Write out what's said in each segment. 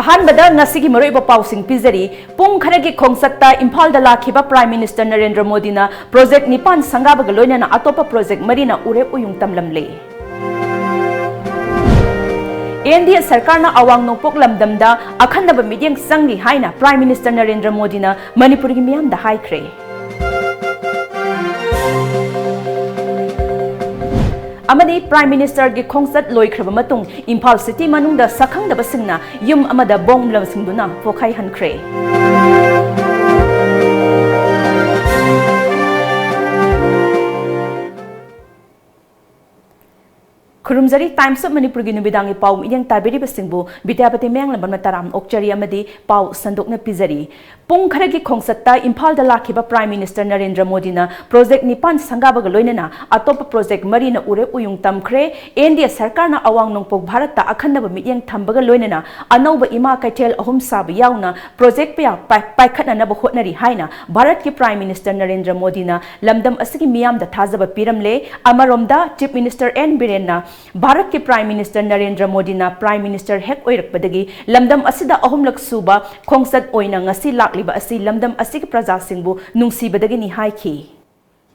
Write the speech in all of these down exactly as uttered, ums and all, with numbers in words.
ꯑꯍꯥꯟꯕꯗ ꯉꯁꯤꯒꯤ ꯃꯔꯨꯑꯣꯏꯕ ꯄꯥꯎꯁꯤꯡ ꯄꯤꯖꯔꯤ꯫ ꯄꯨꯡ ꯈꯔꯒꯤ ꯈꯣꯡꯆꯠꯇ ꯏꯝꯐꯥꯜꯗ ꯂꯥꯛꯈꯤꯕ Prime Minister ꯅꯔꯦꯟꯗ꯭ꯔ ꯃꯣꯗꯤꯅ project ꯅꯤꯄꯥꯟ ꯁꯪꯒꯥꯕꯒ ꯂꯣꯏꯅꯅ ꯑꯇꯣꯞꯄ project ꯃꯔꯤꯅ ꯎꯔꯦꯞ ꯎꯌꯨꯡ ꯇꯝꯂꯝꯂꯦ꯫ ꯑꯦꯟ ꯗꯤ ꯑꯦ ꯁꯔꯀꯥꯔꯅ ꯑꯋꯥꯡ ꯅꯣꯡꯄꯣꯛ ꯂꯝꯗꯝꯗ ꯑꯈꯟꯅꯕ ꯃꯤꯠꯌꯦꯡ ꯆꯪꯂꯤ ꯍꯥꯏꯅ Prime Minister ꯅꯔꯦꯟꯗ꯭ꯔ ꯃꯣꯗꯤꯅ ꯃꯅꯤꯄꯨꯔꯒꯤ ꯃꯤꯌꯥꯝꯗ ꯍꯥꯏꯈ꯭ꯔꯦ꯫ ꯑꯃꯗꯤ Prime Ministerꯒꯤ ꯈꯣꯡꯆꯠ ꯂꯣꯏꯈ꯭ꯔꯕ ꯃꯇꯨꯡ ꯏꯝꯐꯥꯜ city ꯃꯅꯨꯡꯗ ꯁꯛꯈꯪꯗꯕꯁꯤꯡꯅ ꯌꯨꯝ ꯑꯃꯗ bomb ꯂꯪꯁꯤꯟꯗꯨꯅ ꯄꯣꯈꯥꯏꯍꯟꯈ꯭ꯔꯦ꯫ ꯈꯨꯔꯨꯝꯖꯔꯤ꯫ Times of ꯃꯅꯤꯄꯨꯔꯒꯤ ꯅꯨꯃꯤꯗꯥꯡꯒꯤ ꯄꯥꯎ ꯃꯤꯠꯌꯦꯡ ꯇꯥꯕꯤꯔꯤꯕꯁꯤꯡꯕꯨ ꯕꯤꯗ꯭ꯌꯥꯄꯇꯤ ꯃꯌꯥꯡꯂꯝꯕꯝꯅ ꯇꯔꯥꯝꯅ ꯑꯣꯛꯆꯔꯤ ꯑꯃꯗꯤ ꯄꯥꯎ ꯁꯟꯗꯣꯛꯅ ꯄꯤꯖꯔꯤ꯫ ꯄꯨꯡ ꯈꯔꯒꯤ ꯈꯣꯡꯆꯠꯇ ꯏꯝꯐꯥꯜꯗ ꯂꯥꯛꯈꯤꯕ Prime Minister ꯅꯔꯦꯟꯗ꯭ꯔ ꯃꯣꯗꯤꯅ project ꯅꯤꯄꯥꯟ ꯁꯪꯒꯥꯕꯒ ꯂꯣꯏꯅꯅ ꯑꯇꯣꯞꯄ project ꯃꯔꯤꯅ ꯎꯔꯦꯞ ꯎꯌꯨꯡ ꯇꯝꯈ꯭ꯔꯦ꯫ ꯑꯦꯟ ꯗꯤ ꯑꯦ ꯁꯔꯀꯥꯔꯅ ꯑꯋꯥꯡ ꯅꯣꯡꯄꯣꯛ ꯚꯥꯔꯠꯇ ꯑꯈꯟꯅꯕ ꯃꯤꯠꯌꯦꯡ ꯊꯝꯕꯒ ꯂꯣꯏꯅꯅ ꯑꯅꯧꯕ ꯏꯃꯥ ꯀꯩꯊꯦꯜ ꯑꯍꯨꯝ ꯁꯥꯕ ꯌꯥꯎꯅ project ꯀꯌꯥ ꯄꯥꯏ-, ꯄꯥꯏꯈꯠꯅꯅꯕ ꯍꯣꯠꯅꯔꯤ ꯍꯥꯏꯅ ꯚꯥꯔꯠꯀꯤ Prime Minister ꯅꯔꯦꯟꯗ꯭ꯔ ꯃꯣꯗꯤꯅ ꯂꯝꯗꯝ ꯑꯁꯤꯒꯤ ꯃꯤꯌꯥꯝꯗ ꯊꯥꯖꯕ ꯄꯤꯔꯝꯂꯦ꯫ ꯑꯃꯔꯣꯝꯗ, Chief Minister ꯑꯦꯟ ꯕꯤꯔꯦꯟꯅ ꯚꯥꯔꯠꯀꯤ Prime Minister ꯅꯔꯦꯟꯗ꯭ꯔ ꯃꯣꯗꯤꯅ Prime Minister ꯍꯦꯛ ꯑꯣꯏꯔꯛꯄꯗꯒꯤ ꯂꯝꯗꯝ ꯑꯁꯤꯗ ꯑꯍꯨꯝꯂꯛ ꯁꯨꯕ ꯈꯣꯡꯆꯠ ꯑꯣꯏꯅ ꯉꯁꯤ ꯂꯥꯛꯂꯤꯕ ꯑꯁꯤ ꯂꯝꯗꯝ ꯑꯁꯤꯒꯤ ꯄ꯭ꯔꯖꯥꯁꯤꯡꯕꯨ ꯅꯨꯡꯁꯤꯕꯗꯒꯤꯅꯤ ꯍꯥꯏꯈꯤ꯫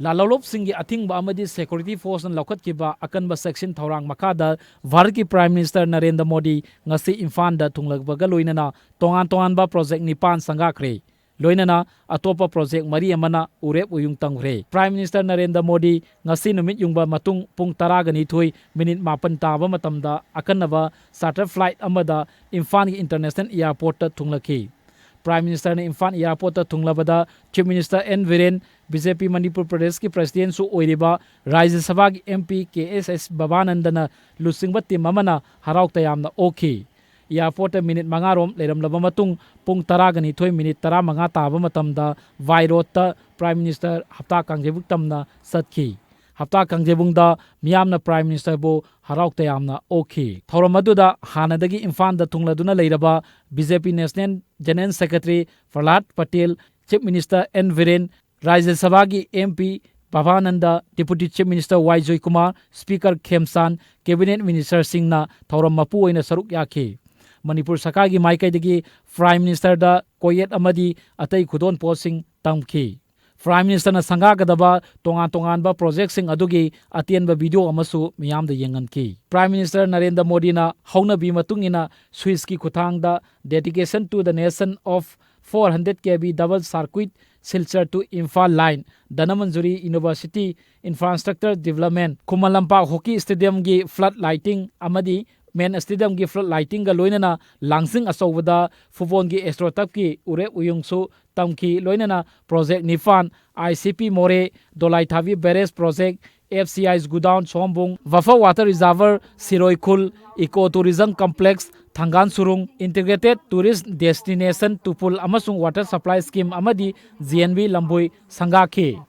ꯂꯥꯜꯍꯧꯂꯨꯞꯁꯤꯡꯒꯤ ꯑꯊꯤꯡꯕ ꯑꯃꯗꯤ security forceꯅ ꯂꯧꯈꯠꯈꯤꯕ ꯑꯀꯟꯕ ꯆꯦꯛꯁꯤꯟ ꯊꯧꯔꯥꯡ ꯃꯈꯥꯗ ꯚꯥꯔꯠꯀꯤ Prime Minister ꯅꯔꯦꯟꯗ꯭ꯔ ꯃꯣꯗꯤ ꯉꯁꯤ ꯏꯝꯐꯥꯜꯗ ꯊꯨꯡꯂꯛꯄꯒ ꯂꯣꯏꯅꯅ ꯇꯣꯉꯥꯟ ꯇꯣꯉꯥꯟꯕ project ꯅꯤꯄꯥꯟ ꯁꯪꯒꯥꯈ꯭ꯔꯦ꯫ ꯂꯣꯏꯅꯅ ꯑꯇꯣꯞꯄ project ꯃꯔꯤ ꯑꯃꯅ ꯎꯔꯦꯞ ꯎꯌꯨꯡ ꯇꯝꯈ꯭ꯔꯦ꯫ Prime Minister ꯅꯔꯦꯟꯗ꯭ꯔ ꯃꯣꯗꯤ ꯉꯁꯤ ꯅꯨꯃꯤꯠ ꯌꯨꯡꯕ ꯃꯇꯨꯡ ꯄꯨꯡ ꯇꯔꯥꯒ ꯅꯤꯊꯣꯏ minute ꯃꯥꯄꯟ ꯇꯥꯕ ꯃꯇꯝꯗ ꯑꯀꯟꯅꯕ charter flight ꯑꯃꯗ ꯏꯝꯐꯥꯜꯒꯤ International Airportꯇ ꯊꯨꯡꯂꯛꯈꯤ꯫ Prime Ministerꯅ ꯏꯝꯐꯥꯜ Airportꯇ ꯊꯨꯡꯂꯕꯗ Chief Minister N Biren, B J P Manipur ꯄ꯭ꯔꯗꯦꯁꯀꯤ Presidentꯁꯨ ꯑꯣꯏꯔꯤꯕ ꯔꯥꯖ꯭ꯌ ꯁꯚꯥꯒꯤ ꯑꯦꯝ ꯄꯤ ꯀꯦ ꯑꯦꯁ ꯑꯦꯁ ꯕꯕꯥꯅꯟꯗꯅ ꯂꯨꯆꯤꯡꯕ team ꯑꯃꯅ ꯍꯔꯥꯎ ꯇꯌꯥꯝꯅ ꯑꯣꯛꯈꯤ꯫ Airportꯇ minute ꯃꯉꯥꯔꯣꯝ ꯂꯩꯔꯝꯂꯕ ꯃꯇꯨꯡ ꯄꯨꯡ ꯇꯔꯥꯒ ꯅꯤꯊꯣꯏ minute ꯇꯔꯥꯃꯉꯥ ꯇꯥꯕ ꯃꯇꯝꯗ by roadꯇ Prime Minister ꯍꯞꯇꯥ ꯀꯥꯡꯖꯩꯕꯨꯡ ꯇꯝꯅ ꯆꯠꯈꯤ꯫ ꯍꯞꯇꯥ ꯀꯥꯡꯖꯩꯕꯨꯡꯗ ꯃꯤꯌꯥꯝꯅ Prime Ministerꯕꯨ ꯍꯔꯥꯎ ꯇꯌꯥꯝꯅ ꯑꯣꯛꯈꯤ꯫ ꯊꯧꯔꯝ ꯑꯗꯨꯗ ꯍꯥꯟꯅꯗꯒꯤ ꯏꯝꯐꯥꯜꯗ ꯊꯨꯡꯂꯗꯨꯅ ꯂꯩꯔꯕ B J P National General Secretary Prahlad Patel, Chief Minister N Biren, Rajya ꯁꯚꯥꯒꯤ M P Babananda, Deputy Chief Minister Y Joykumar, Speaker Khemchand, Cabinet Ministerꯁꯤꯡꯅ ꯊꯧꯔꯝ ꯃꯄꯨ ꯑꯣꯏꯅ ꯁꯔꯨꯛ ꯌꯥꯈꯤ꯫ ꯃꯅꯤꯄꯨꯔ ꯁꯔꯀꯥꯔꯒꯤ ꯃꯥꯏꯀꯩꯗꯒꯤ Prime Ministerꯗ ꯀꯣꯌꯦꯠ ꯑꯃꯗꯤ ꯑꯇꯩ ꯈꯨꯗꯣꯜ ꯄꯣꯠꯁꯤꯡ ꯇꯝꯈꯤ꯫ Prime Ministerꯅ ꯁꯪꯒꯥꯒꯗꯕ ꯇꯣꯉꯥꯟ ꯇꯣꯉꯥꯟꯕ projectꯁꯤꯡ ꯑꯗꯨꯒꯤ ꯑꯇꯦꯟꯕ video ꯑꯃꯁꯨ ꯃꯤꯌꯥꯝꯗ ꯌꯦꯡꯍꯟꯈꯤ꯫ Prime Minister ꯅꯔꯦꯟꯗ꯭ꯔ ꯃꯣꯗꯤꯅ ꯍꯧꯅꯕꯤ ꯃꯇꯨꯡ ꯏꯟꯅ Switchꯀꯤ ꯈꯨꯠꯊꯥꯡꯗ dedication to the nation of four hundred KV double circuit Silchar to Imphal line, Dhanamanjuri University infrastructure development, Khuman Lampak hockey stadiumꯒꯤ flood lighting ꯑꯃꯗꯤ main stadiumꯒꯤ flood lightingꯒ ꯂꯣꯏꯅꯅ ꯂꯥꯡꯖꯤꯡ ꯑꯆꯧꯕꯗ ꯐꯨꯠꯕꯣꯜꯒꯤ AstroTurfꯀꯤ ꯎꯔꯦꯞ ꯎꯌꯨꯡꯁꯨ ꯇꯝꯈꯤ꯫ ꯂꯣꯏꯅꯅ project ꯅꯤꯄꯥꯟ, ICP ꯃꯣꯔꯦ, ꯗꯣꯂꯥꯏꯊꯥꯕꯤ barrage project, FCI's godown ꯁꯣꯝꯕꯨꯡ, buffer water reservoir ꯁꯤꯔꯣꯏ ꯈꯨꯜ, eco tourism complex ꯊꯪꯒꯥꯟ ꯁꯨꯔꯨꯡ, integrated tourist destination ꯇꯨꯄꯨꯜ ꯑꯃꯁꯨꯡ water supply scheme ꯑꯃꯗꯤ GNV ꯂꯝꯕꯣꯏ ꯁꯪꯒꯥꯈꯤ꯫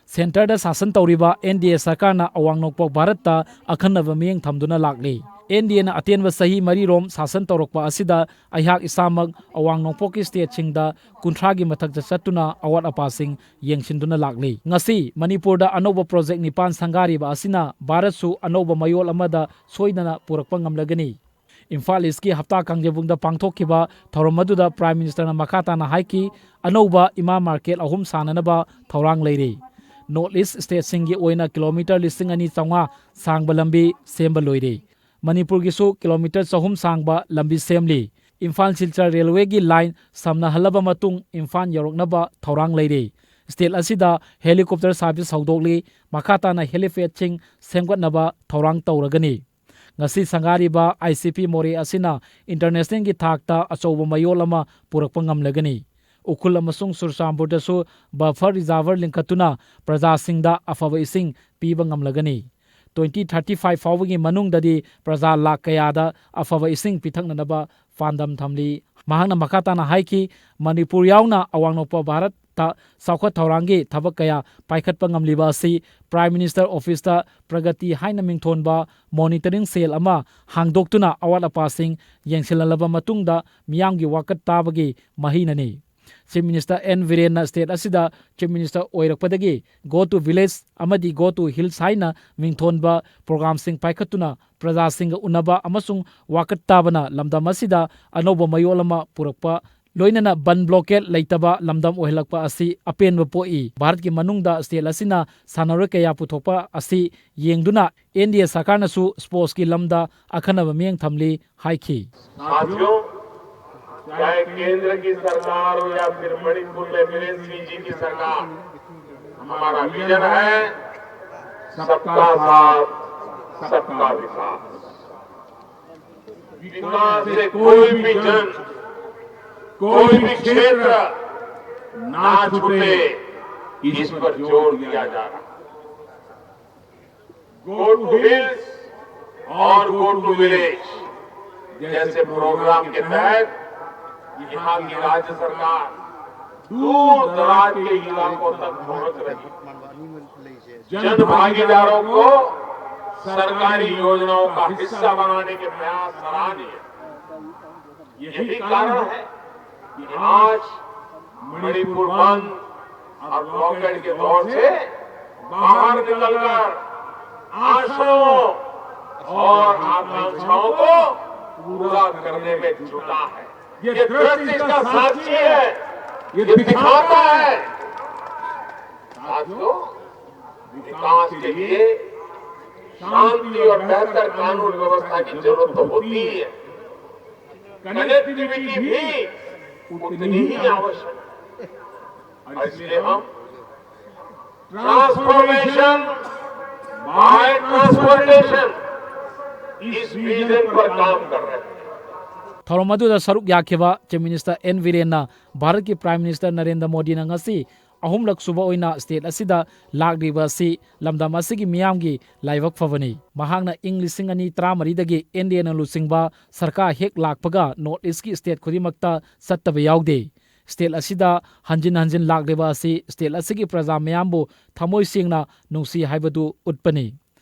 Centreꯗ ꯁꯥꯁꯟ ꯇꯧꯔꯤꯕ NDA ꯁꯔꯀꯥꯔꯅ ꯑꯋꯥꯡ ꯅꯣꯡꯄꯣꯛ ꯚꯥꯔꯠꯇ ꯑꯈꯟꯅꯕ ꯃꯤꯠꯌꯦꯡ ꯊꯝꯗꯨꯅ ꯂꯥꯛꯂꯤ꯫ NDAꯅ ꯑꯇꯦꯟꯕ ꯆꯍꯤ ꯃꯔꯤꯔꯣꯝ ꯁꯥꯁꯟ ꯇꯧꯔꯛꯄ ꯑꯁꯤꯗ ꯑꯩꯍꯥꯛ ꯏꯁꯥꯃꯛ ꯑꯋꯥꯡ ꯅꯣꯡꯄꯣꯛꯀꯤ stateꯁꯤꯡꯗ ꯀꯨꯟꯊ꯭ꯔꯥꯒꯤ ꯃꯊꯛꯇ ꯆꯠꯇꯨꯅ ꯑꯋꯥꯠ ꯑꯄꯥꯁꯤꯡ ꯌꯦꯡꯁꯤꯟꯗꯨꯅ ꯂꯥꯛꯂꯤ꯫ ꯉꯁꯤ ꯃꯅꯤꯄꯨꯔꯗ ꯑꯅꯧꯕ project ꯅꯤꯄꯥꯟ ꯁꯪꯒꯥꯔꯤꯕ ꯑꯁꯤꯅ ꯚꯥꯔꯠꯁꯨ ꯑꯅꯧꯕ ꯃꯌꯣꯜ ꯑꯃꯗ ꯁꯣꯏꯗꯅ ꯄꯨꯔꯛꯄ ꯉꯝꯂꯒꯅꯤ꯫ ꯏꯝꯐꯥꯜ Eastꯀꯤ ꯍꯞꯇꯥ ꯀꯥꯡꯖꯩꯕꯨꯡꯗ ꯄꯥꯡꯊꯣꯛꯈꯤꯕ ꯊꯧꯔꯝ ꯑꯗꯨꯗ Prime Ministerꯅ ꯃꯈꯥ ꯇꯥꯅ ꯍꯥꯏꯈꯤ, ꯑꯅꯧꯕ ꯏꯃꯥ market ꯑꯍꯨꯝ ꯁꯥꯅꯅꯕ ꯊꯧꯔꯥꯡ ꯂꯩꯔꯤ꯫ North East stateꯁꯤꯡꯒꯤ ꯑꯣꯏꯅ kilometre ꯂꯤꯁꯤꯡ ꯑꯅꯤ ꯆꯥꯝꯃꯉꯥ ꯁꯥꯡꯕ ꯂꯝꯕꯤ ꯁꯦꯝꯕ ꯂꯣꯏꯔꯦ꯫ ꯃꯅꯤꯄꯨꯔꯒꯤꯁꯨ kilometre ꯆꯍꯨꯝ ꯁꯥꯡꯕ ꯂꯝꯕꯤ ꯁꯦꯝꯂꯤ꯫ ꯏꯝꯐꯥꯜ ꯁꯤꯜꯆꯔ railwayꯒꯤ line ꯁꯝꯅꯍꯜꯂꯕ ꯃꯇꯨꯡ ꯏꯝꯐꯥꯜ ꯌꯧꯔꯛꯅꯕ ꯊꯧꯔꯥꯡ ꯂꯩꯔꯤ꯫ State ꯑꯁꯤꯗ helicopter service ꯍꯧꯗꯣꯛꯂꯤ꯫ ꯃꯈꯥ ꯇꯥꯅ helipadꯁꯤꯡ ꯁꯦꯝꯒꯠꯅꯕ ꯊꯧꯔꯥꯡ ꯇꯧꯔꯒꯅꯤ꯫ ꯉꯁꯤ ꯁꯪꯒꯥꯔꯤꯕ ICP ꯃꯣꯔꯦ ꯑꯁꯤꯅ internationalꯒꯤ ꯊꯥꯛꯇ ꯑꯆꯧꯕ ꯃꯌꯣꯜ ꯑꯃ ꯄꯨꯔꯛꯄ ꯉꯝꯂꯒꯅꯤ꯫ ꯎꯈ꯭ꯔꯨꯜ ꯑꯃꯁꯨꯡ ꯆꯨꯔꯆꯥꯟꯄꯨꯔꯗꯁꯨ buffer reservoir ꯂꯤꯡꯈꯠꯇꯨꯅ ꯄ꯭ꯔꯖꯥꯁꯤꯡꯗ ꯑꯐꯕ ꯏꯁꯤꯡ ꯄꯤꯕ ꯉꯝꯂꯒꯅꯤ꯫ Twenty thirty five ꯐꯥꯎꯕꯒꯤ ꯃꯅꯨꯡꯗꯗꯤ ꯄ꯭ꯔꯖꯥ ꯂꯥꯈ ꯀꯌꯥꯗ ꯑꯐꯕ ꯏꯁꯤꯡ ꯄꯤꯊꯛꯅꯅꯕ ꯄꯥꯟꯗꯝ ꯊꯝꯂꯤ꯫ ꯃꯍꯥꯛꯅ ꯃꯈꯥ ꯇꯥꯅ ꯍꯥꯏꯈꯤ, ꯃꯅꯤꯄꯨꯔ ꯌꯥꯎꯅ ꯑꯋꯥꯡ ꯅꯣꯡꯄꯣꯛ ꯚꯥꯔꯠꯇ ꯆꯥꯎꯈꯠ ꯊꯧꯔꯥꯡꯒꯤ ꯊꯕꯛ ꯀꯌꯥ ꯄꯥꯏꯈꯠꯄ ꯉꯝꯂꯤꯕ ꯑꯁꯤ Prime Minister Officeꯇ ꯄ꯭ꯔꯒꯇꯤ ꯍꯥꯏꯅ ꯃꯤꯡꯊꯣꯟꯕ monitoring cell ꯑꯃ ꯍꯥꯡꯗꯣꯛꯇꯨꯅ ꯑꯋꯥꯠ ꯑꯄꯥꯁꯤꯡ ꯌꯦꯡꯁꯤꯜꯍꯜꯂꯕ ꯃꯇꯨꯡꯗ ꯃꯤꯌꯥꯝꯒꯤ ꯋꯥꯀꯠ ꯇꯥꯕꯒꯤ ꯃꯍꯩꯅꯅꯤ꯫ Chief Minister N Birenna state ꯑꯁꯤꯗ Chief Minister ꯑꯣꯏꯔꯛꯄꯗꯒꯤ Go to Village ꯑꯃꯗꯤ Go to Hills ꯍꯥꯏꯅ ꯃꯤꯡꯊꯣꯟꯕ programꯁꯤꯡ ꯄꯥꯏꯈꯠꯇꯨꯅ ꯄ꯭ꯔꯖꯥꯁꯤꯡꯒ ꯎꯅꯕ ꯑꯃꯁꯨꯡ ꯋꯥꯀꯠ ꯇꯥꯕꯅ ꯂꯝꯗꯝ ꯑꯁꯤꯗ ꯑꯅꯧꯕ ꯃꯌꯣꯜ ꯑꯃ ꯄꯨꯔꯛꯄ, ꯂꯣꯏꯅꯅ ꯕꯟ blockade ꯂꯩꯇꯕ ꯂꯝꯗꯝ ꯑꯣꯏꯍꯜꯂꯛꯄ ꯑꯁꯤ ꯑꯄꯦꯟꯕ ꯄꯣꯛꯏ꯫ ꯚꯥꯔꯠꯀꯤ ꯃꯅꯨꯡꯗ state ꯑꯁꯤꯅ ꯁꯥꯟꯅꯔꯣꯏ ꯀꯌꯥ ꯄꯨꯊꯣꯛꯄ ꯑꯁꯤ ꯌꯦꯡꯗꯨꯅ N D A ꯁꯔꯀꯥꯔꯅꯁꯨ sportsꯀꯤ ꯂꯝꯗ ꯑꯈꯟꯅꯕ ꯃꯤꯠꯌꯦꯡ ꯊꯝꯂꯤ ꯍꯥꯏꯈꯤ꯫ साथियों, चाहे केंद्र की सरकार हो या फिर मणिपुर में बीरेन सिंह जी की सरकार, हमारा विजन है सबका साथ, सबका विकास। विकास से कोई भी जन, कोई भी क्षेत्र ना छूटे, इस पर जोर दिया जा रहा है। Go to Hills और Go to Village जैसे प्रोग्राम के तहत यहाँ की राज्य सरकार दूर दराज के इलाकों तक पहुंच रही है। जन भागीदारों को सरकारी योजनाओं का हिस्सा बनाने के प्रयास सराहनीय है। यही कारण है कि आज मणिपुर बंद और blockade के दौर से बाहर निकलकर आशाओं और आकांक्षाओं को पूरा करने में जुटा है। ये दृश्य इसका साक्षी है, ये दिखाता है। साथियों, विकास के लिए शांति और बेहतर कानून व्यवस्था की जरूरत तो होती ही है, कनेक्टिविटी भी उतनी ही आवश्यक है। और इसलिए हम ट्रांसफॉर्मेशन बाय ट्रांसपोर्टेशन इस विजन पर काम कर रहे हैं। ꯊꯧꯔꯝ ꯑꯗꯨꯗ ꯁꯔꯨꯛ ꯌꯥꯈꯤꯕ Chief Minister N Birenꯅ ꯚꯥꯔꯠꯀꯤ Prime Minister ꯅꯔꯦꯟꯗ꯭ꯔ ꯃꯣꯗꯤꯅ ꯉꯁꯤ ꯑꯍꯨꯝꯂꯛ ꯁꯨꯕ ꯑꯣꯏꯅ state ꯑꯁꯤꯗ ꯂꯥꯛꯂꯤꯕ ꯑꯁꯤ ꯂꯝꯗꯝ ꯑꯁꯤꯒꯤ ꯃꯤꯌꯥꯝꯒꯤ ꯂꯥꯏꯕꯛ ꯐꯕꯅꯤ꯫ ꯃꯍꯥꯛꯅ ꯏꯪ ꯂꯤꯁꯤꯡ ꯑꯅꯤ ꯇꯔꯥꯃꯔꯤꯗꯒꯤ N D Aꯅ ꯂꯨꯆꯤꯡꯕ ꯁꯔꯀꯥꯔ ꯍꯦꯛ ꯂꯥꯛꯄꯒ North Eastꯀꯤ state ꯈꯨꯗꯤꯡꯃꯛꯇ ꯆꯠꯇꯕ ꯌꯥꯎꯗꯦ꯫ State ꯑꯁꯤꯗ ꯍꯟꯖꯤꯟ ꯍꯟꯖꯤꯟ ꯂꯥꯛꯂꯤꯕ ꯑꯁꯤ state ꯑꯁꯤꯒꯤ ꯄ꯭ꯔꯖꯥ ꯃꯌꯥꯝꯕꯨ ꯊꯃꯣꯏ ꯁꯦꯡꯅ ꯅꯨꯡꯁꯤ ꯍꯥꯏꯕꯗꯨ ꯎꯠꯄꯅꯤ꯫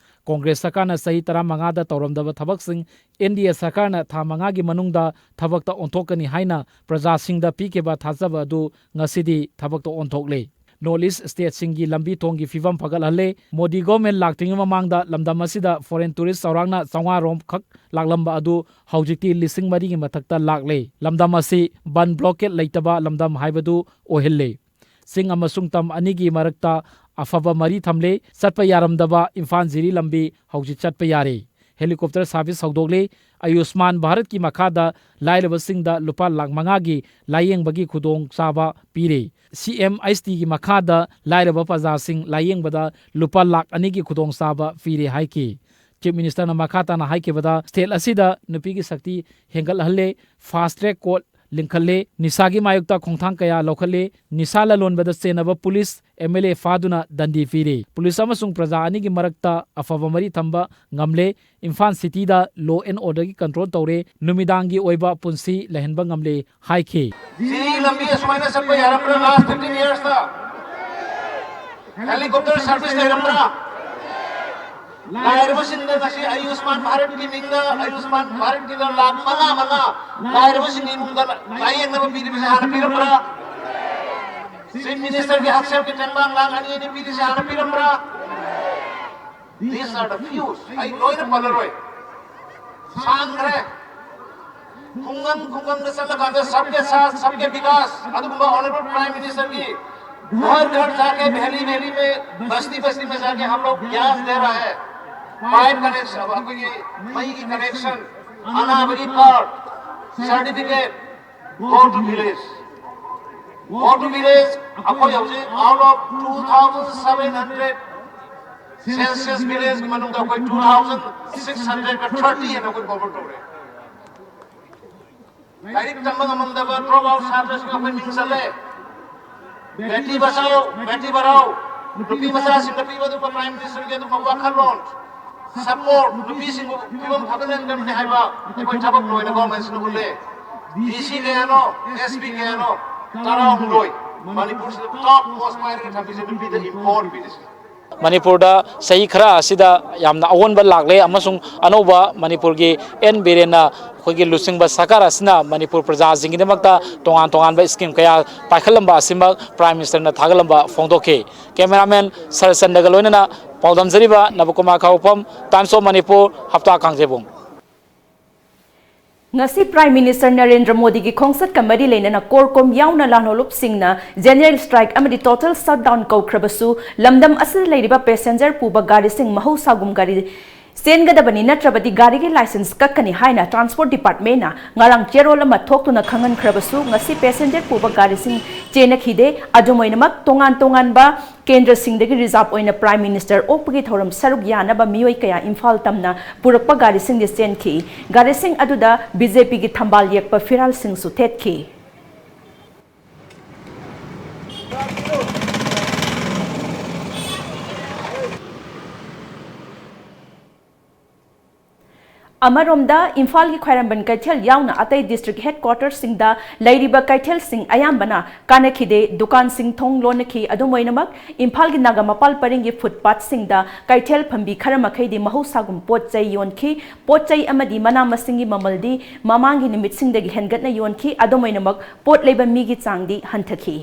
ꯀꯣꯡꯒ꯭ꯔꯦꯁ ꯁꯔꯀꯥꯔꯅ ꯆꯍꯤ ꯇꯔꯥꯃꯉꯥꯗ ꯇꯧꯔꯝꯗꯕ ꯊꯕꯛꯁꯤꯡ ꯑꯦꯟ ꯗꯤ ꯑꯦ ꯁꯔꯀꯥꯔꯅ ꯊꯥ ꯃꯉꯥꯒꯤ ꯃꯅꯨꯡꯗ ꯊꯕꯛꯇ ꯑꯣꯟꯊꯣꯛꯀꯅꯤ ꯍꯥꯏꯅ ꯄ꯭ꯔꯖꯥꯁꯤꯡꯗ ꯄꯤꯈꯤꯕ ꯊꯥꯖꯕ ꯑꯗꯨ ꯉꯁꯤꯗꯤ ꯊꯕꯛꯇ ꯑꯣꯟꯊꯣꯛꯂꯦ꯫ ꯅꯣꯔꯠ ꯏꯁ ꯁ꯭ꯇꯦꯠꯁꯤꯡꯒꯤ ꯂꯝꯕꯤ ꯊꯣꯡꯒꯤ ꯐꯤꯕꯝ ꯐꯒꯠꯍꯜꯂꯦ꯫ ꯃꯣꯗꯤ ꯒꯣꯔꯃꯦꯟ ꯂꯥꯛꯇ꯭ꯔꯤꯉꯩ ꯃꯃꯥꯡꯗ ꯂꯝꯗꯝ ꯑꯁꯤꯗ ꯐꯣꯔꯦꯟ ꯇꯨꯔꯤꯁ ꯆꯥꯎꯔꯥꯛꯅ ꯆꯥꯝꯃꯉꯥ ꯔꯣꯝ ꯈꯛ ꯂꯥꯛꯂꯝꯕ ꯑꯗꯨ ꯍꯧꯖꯤꯛꯇꯤ ꯂꯤꯁꯤꯡ ꯃꯔꯤꯒꯤ ꯃꯊꯛꯇ ꯂꯥꯛꯂꯦ꯫ ꯂꯝꯗꯝ ꯑꯁꯤ ꯕꯟ ꯕ꯭ꯂꯣꯀꯦꯠ ꯂꯩꯇꯕ ꯂꯝꯗꯝ ꯍꯥꯏꯕꯗꯨ ꯑꯣꯏꯍꯜꯂꯦ꯫ ꯆꯤꯡ ꯑꯃꯁꯨꯡ ꯇꯝ ꯑꯅꯤꯒꯤ ꯃꯔꯛꯇ ꯑꯐꯕ ꯃꯔꯤ ꯊꯝꯂꯦ꯫ ꯆꯠꯄ ꯌꯥꯔꯝꯗꯕ ꯏꯝꯐꯥꯜ ꯖꯤꯔꯤ ꯂꯝꯕꯤ ꯍꯧꯖꯤꯛ ꯆꯠꯄ ꯌꯥꯔꯦ꯫ Helicopter service ꯍꯧꯗꯣꯛꯂꯦ꯫ ꯑꯌꯨꯁꯃꯥꯟ ꯚꯥꯔꯠꯀꯤ ꯃꯈꯥꯗ ꯂꯥꯏꯔꯕꯁꯤꯡꯗ ꯂꯨꯄꯥ ꯂꯥꯈ ꯃꯉꯥꯒꯤ ꯂꯥꯌꯦꯡꯕꯒꯤ ꯈꯨꯗꯣꯡꯆꯥꯕ ꯄꯤꯔꯦ꯫ ꯁꯤ ꯑꯦꯝ ꯑꯩꯆ ꯇꯤꯒꯤ ꯃꯈꯥꯗ ꯂꯥꯏꯔꯕ ꯄ꯭ꯔꯖꯥꯁꯤꯡ ꯂꯥꯌꯦꯡꯕꯗ ꯂꯨꯄꯥ ꯂꯥꯈ ꯑꯅꯤꯒꯤ ꯈꯨꯗꯣꯡꯆꯥꯕ ꯄꯤꯔꯦ ꯍꯥꯏꯈꯤ꯫ ꯆꯤꯐ ꯃꯤꯅꯤꯁꯇꯔꯅ ꯃꯈꯥ ꯇꯥꯅ ꯍꯥꯏꯈꯤꯕꯗ, ꯁ꯭ꯇꯦꯠ ꯑꯁꯤꯗ ꯅꯨꯄꯤꯒꯤ ꯁꯛꯇꯤ ꯍꯦꯟꯒꯠꯍꯜꯂꯦ, ꯐꯥꯁ ꯇ꯭ꯔꯦꯛ ꯀꯣꯔꯠ ꯂꯤꯡꯈꯠꯂꯦ, ꯅꯤꯁꯥꯒꯤ ꯃꯥꯌꯣꯛꯇ ꯈꯣꯡꯊꯥꯡ ꯀꯌꯥ ꯂꯧꯈꯠꯂꯦ, ꯅꯤꯁꯥ ꯂꯂꯣꯟꯕꯗ ꯆꯦꯟꯅꯕ ꯄꯨꯂꯤꯁ ꯑꯦꯝ ꯑꯦꯜ ꯑꯦ ꯐꯥꯗꯨꯅ ꯗꯟꯗꯤ ꯄꯤꯔꯦ꯫ ꯄꯨꯂꯤꯁ ꯑꯃꯁꯨꯡ ꯄ꯭ꯔꯖꯥ ꯑꯅꯤꯒꯤ ꯃꯔꯛꯇ ꯑꯐꯕ ꯃꯔꯤ ꯊꯝꯕ ꯉꯝꯂꯦ꯫ ꯏꯝꯐꯥꯜ ꯁꯤꯇꯤꯗ ꯂꯣ ꯑꯦꯟ ꯑꯣꯔꯗꯔꯒꯤ ꯀꯟꯇ꯭ꯔꯣꯜ ꯇꯧꯔꯦ꯫ ꯅꯨꯃꯤꯗꯥꯡꯒꯤ ꯑꯣꯏꯕ ꯄꯨꯟꯁꯤ ꯂꯩꯍꯟꯕ ꯉꯝꯂꯦ ꯍꯥꯏꯈꯤ꯫ ꯁꯤ ꯂꯝꯕꯤ ꯑꯁꯨꯃꯥꯏꯅ ꯆꯠꯄ ꯌꯥꯔꯝꯕ꯭ꯔꯥ ꯂꯥꯁ ꯐꯤꯐꯇꯤꯟ ꯏꯌꯔꯁꯇ? ꯍꯦꯂꯤꯀꯣꯞꯇꯔ ꯁꯥꯔꯚꯤꯁ ꯂꯩꯔꯝꯕ꯭ꯔꯥ? ꯂꯥꯏꯔꯕꯁꯤꯡꯗ ꯉꯁꯤ ꯑꯌꯨꯁꯃꯥꯟ ꯚꯥꯔꯠꯀꯤ ꯃꯤꯡꯗ, ꯑꯌꯨꯁꯃꯥꯟ ꯚꯥꯔꯠꯀꯤꯗ ꯂꯥꯈ ꯃꯉꯥ ꯃꯉꯥ ꯂꯥꯏꯔꯕꯁꯤꯡꯒꯤ ꯏꯃꯨꯡꯗ ꯂꯥꯌꯦꯡꯅꯕ ꯄꯤꯔꯤꯕꯁꯦ ꯍꯥꯟꯅ ꯄꯤꯔꯝꯕ꯭ꯔꯥ? ꯆꯤꯐ ꯃꯤꯅꯤꯁꯇꯔꯒꯤ ꯍꯛꯁꯦꯜꯒꯤ ꯇꯦꯡꯕꯥꯡ ꯂꯥꯈ ꯑꯅꯤ ꯑꯅꯤ ꯄꯤꯔꯤꯁꯦ ꯍꯥꯟꯅ ꯄꯤꯔꯝꯕ꯭ꯔꯥ? These are the few. ꯑꯩ ꯂꯣꯏꯅ ꯄꯜꯂꯔꯣꯏ, ꯁꯥꯡꯈ꯭ꯔꯦ꯫ ꯈꯨꯡꯒꯪ ꯈꯨꯡꯒꯪꯗ ꯆꯠꯂꯀꯥꯟꯗ ꯁꯕꯀꯦ ꯁꯥꯊ ꯁꯕꯀꯦ ꯕꯤꯀꯥꯁ ꯑꯗꯨꯒꯨꯝꯕ ꯑꯣꯅꯔꯦꯕꯜ ꯄ꯭ꯔꯥꯏꯝ ꯃꯤꯅꯤꯁꯇꯔꯒꯤ घर घर जाके, वैली वैली में, बस्ती बस्ती में जाके हम लोग गैस दे रहा है, पाइप कनेक्शन, ꯑꯩꯈꯣꯏꯒꯤ ꯃꯩꯒꯤ ꯀꯅꯦꯛꯁꯟ, ꯑꯅꯥꯕꯒꯤ card, certificate, go to village, go to village꯫ ꯑꯩꯈꯣꯏ ꯍꯧꯖꯤꯛ out of two thousand seven hundred census villageꯀꯤ ꯃꯅꯨꯡꯗ ꯑꯩꯈꯣꯏ two thousand six hundred thirty ꯍꯦꯟꯅ ꯑꯩꯈꯣꯏ cover ꯇꯧꯔꯦ꯫ ꯂꯥꯏꯔꯤꯛ ꯇꯝꯕ ꯉꯝꯃꯝꯗꯕ drop out ꯁꯥꯇ꯭ꯔꯁꯤꯡ ꯑꯩꯈꯣꯏ ꯃꯤꯡ ꯆꯜꯂꯦ꯫ ꯕꯦꯇꯤ ꯕꯆꯥꯎ, ꯕꯦꯇꯤ ꯄꯔꯥꯎ, ꯅꯨꯄꯤ ꯃꯆꯥꯁꯤꯡꯗ ꯄꯤꯕ ꯑꯗꯨꯒꯨꯝꯕ ꯄ꯭ꯔꯥꯏꯝ ꯃꯤꯅꯤꯁꯇꯔꯒꯤ ꯑꯗꯨꯒꯨꯝꯕ ꯋꯥꯈꯜꯂꯣꯟ, ꯁꯄꯣꯔꯠ, ꯅꯨꯄꯤꯁꯤꯡꯕꯨ ꯐꯤꯕꯝ ꯐꯒꯠꯍꯟꯒꯗꯕꯅꯤ ꯍꯥꯏꯕ ꯑꯩꯈꯣꯏ ꯊꯕꯛ ꯂꯣꯏꯅ ꯒꯣꯔꯃꯦꯟꯁꯤꯅ ꯎꯠꯂꯦ꯫ ꯗꯤ ꯁꯤ ꯀꯌꯥꯅꯣ, ꯑꯦꯁ ꯄꯤ ꯀꯌꯥꯅꯣ? ꯇꯔꯥꯍꯨꯝꯗꯣꯏ꯫ ꯃꯅꯤꯄꯨꯔꯁꯤꯗ ꯇꯣꯞ ꯄꯣꯁ ꯄꯥꯏꯔꯒ ꯊꯝꯃꯤꯁꯦ ꯅꯨꯄꯤꯗ ꯏꯝꯄꯣꯔꯠ ꯄꯤꯔꯤꯁꯦ꯫ ꯃꯅꯤꯄꯨꯔꯗ ꯆꯍꯤ ꯈꯔ ꯑꯁꯤꯗ ꯌꯥꯝꯅ ꯑꯑꯣꯟꯕ ꯂꯥꯛꯂꯦ ꯑꯃꯁꯨꯡ ꯑꯅꯧꯕ ꯃꯅꯤꯄꯨꯔꯒꯤ ꯑꯦꯟ ꯕꯤꯔꯦꯟꯅ ꯑꯩꯈꯣꯏꯒꯤ ꯂꯨꯆꯤꯡꯕ ꯁꯔꯀꯥꯔ ꯑꯁꯤꯅ ꯃꯅꯤꯄꯨꯔ ꯄ꯭ꯔꯖꯥꯁꯤꯡꯒꯤꯗꯃꯛꯇ ꯇꯣꯉꯥꯟ ꯇꯣꯉꯥꯟꯕ ꯁ꯭ꯀꯤꯝ ꯀꯌꯥ ꯄꯥꯏꯈꯠꯂꯝꯕ ꯑꯁꯤꯃꯛ ꯄ꯭ꯔꯥꯏꯝ ꯃꯤꯅꯤꯁꯇꯔꯅ ꯊꯥꯒꯠꯂꯝꯕ ꯐꯣꯡꯗꯣꯛꯈꯤ꯫ ꯀꯦꯃꯦꯔꯥꯃꯦꯟ ꯁꯔꯆꯟꯗꯒ ꯂꯣꯏꯅꯅ ꯄꯥꯎꯗꯝꯖꯔꯤꯕ ꯅꯕꯀꯨꯃꯥꯔ ꯈꯥꯎꯐꯝ, Times of Manipur, ꯍꯞꯇꯥ ꯀꯥꯡꯖꯩꯕꯨꯡ꯫ ꯉꯁꯤ ꯄ꯭ꯔꯥꯏꯝ ꯃꯤꯅꯤꯁꯇꯔ ꯅꯔꯦꯟꯗ꯭ꯔ ꯃꯣꯗꯤꯒꯤ ꯈꯣꯡꯆꯠꯀ ꯃꯔꯤ ꯂꯩꯅꯅ ꯀꯣꯔ ꯀꯣꯝ ꯌꯥꯎꯅ ꯂꯥꯜꯍꯧꯂꯨꯞꯁꯤꯡꯅ ꯖꯦꯅꯔꯦꯜ ꯁ꯭ꯇ꯭ꯔꯥꯏꯛ ꯑꯃꯗꯤ ꯇꯣꯇꯦꯜ ꯁꯠꯗꯥꯎꯟ ꯀꯧꯈ꯭ꯔꯕꯁꯨ, ꯂꯝꯗꯝ ꯑꯁꯤꯗ ꯂꯩꯔꯤꯕ ꯄꯦꯁꯦꯟꯖꯔ ꯄꯨꯕ ꯒꯥꯔꯤꯁꯤꯡ ꯃꯍꯧꯁꯥꯒꯨꯝ ꯒꯥꯔꯤ ꯆꯦꯟꯒꯗꯕꯅꯤ, ꯅꯠꯇ꯭ꯔꯕꯗꯤ ꯒꯥꯔꯤꯒꯤ ꯂꯥꯏꯁꯦꯟꯁ ꯀꯛꯀꯅꯤ ꯍꯥꯏꯅ ꯇ꯭ꯔꯥꯟꯁꯄꯣꯔꯠ ꯗꯤꯄꯥꯔꯠꯃꯦꯟꯅ ꯉꯔꯥꯡ ꯆꯦꯔꯣꯜ ꯑꯃ ꯊꯣꯛꯇꯨꯅ ꯈꯪꯍꯟꯈ꯭ꯔꯕꯁꯨ, ꯉꯁꯤ ꯄꯦꯁꯦꯟꯖꯔ ꯄꯨꯕ ꯒꯥꯔꯤꯁꯤꯡ ꯆꯦꯟꯅꯈꯤꯗꯦ꯫ ꯑꯗꯨꯝ ꯑꯣꯏꯅꯃꯛ, ꯇꯣꯉꯥꯟ ꯇꯣꯉꯥꯟꯕ ꯀꯦꯟꯗ꯭ꯔꯁꯤꯡꯗꯒꯤ ꯔꯤꯖꯥꯕ ꯑꯣꯏꯅ ꯄ꯭ꯔꯥꯏꯝ ꯃꯤꯅꯤꯁꯇꯔ ꯑꯣꯛꯄꯒꯤ ꯊꯧꯔꯝ ꯁꯔꯨꯛ ꯌꯥꯅꯕ ꯃꯤꯑꯣꯏ ꯀꯌꯥ ꯏꯝꯐꯥꯜ ꯇꯝꯅ ꯄꯨꯔꯛꯄ ꯒꯥꯔꯤꯁꯤꯡꯗꯤ ꯆꯦꯟꯈꯤ꯫ ꯒꯥꯔꯤꯁꯤꯡ ꯑꯗꯨꯗ ꯕꯤ ꯖꯦ ꯄꯤꯒꯤ ꯊꯝꯕꯥꯜ ꯌꯦꯛꯄ ꯐꯤꯔꯥꯜꯁꯤꯡꯁꯨ ꯊꯦꯠꯈꯤ꯫ ꯑꯃꯔꯣꯝꯗ, ꯏꯝꯐꯥꯜꯒꯤ ꯈ꯭ꯋꯥꯏꯔꯝꯕꯟ ꯀꯩꯊꯦꯜ ꯌꯥꯎꯅ ꯑꯇꯩ ꯗꯤꯁꯇ꯭ꯔꯤꯛ ꯍꯦꯗꯀ꯭ꯋꯥꯇꯔꯁꯤꯡꯗ ꯂꯩꯔꯤꯕ ꯀꯩꯊꯦꯜꯁꯤꯡ ꯑꯌꯥꯝꯕꯅ ꯀꯥꯟꯅꯈꯤꯗꯦ, ꯗꯨꯀꯥꯟꯁꯤꯡ ꯊꯣꯡ ꯂꯣꯟꯅꯈꯤ꯫ ꯑꯗꯨꯝ ꯑꯣꯏꯅꯃꯛ, ꯏꯝꯐꯥꯜꯒꯤ ꯅꯥꯒꯥ ꯃꯄꯥꯜ ꯄꯔꯤꯡꯒꯤ ꯐꯨꯠꯄꯥꯠꯁꯤꯡꯗ ꯀꯩꯊꯦꯜ ꯐꯝꯕꯤ ꯈꯔ ꯃꯈꯩꯗꯤ ꯃꯍꯧꯁꯥꯒꯨꯝ ꯄꯣꯠ ꯆꯩ ꯌꯣꯟꯈꯤ꯫ ꯄꯣꯠ ꯆꯩ ꯑꯃꯗꯤ ꯃꯅꯥ ꯃꯁꯤꯡꯒꯤ ꯃꯃꯜꯗꯤ ꯃꯃꯥꯡꯒꯤ ꯅꯨꯃꯤꯠꯁꯤꯡꯗꯒꯤ ꯍꯦꯟꯒꯠꯅ ꯌꯣꯟꯈꯤ꯫ ꯑꯗꯨꯝ ꯑꯣꯏꯅꯃꯛ, ꯄꯣꯠ ꯂꯩꯕ ꯃꯤꯒꯤ ꯆꯥꯡꯗꯤ ꯍꯟꯊꯈꯤ꯫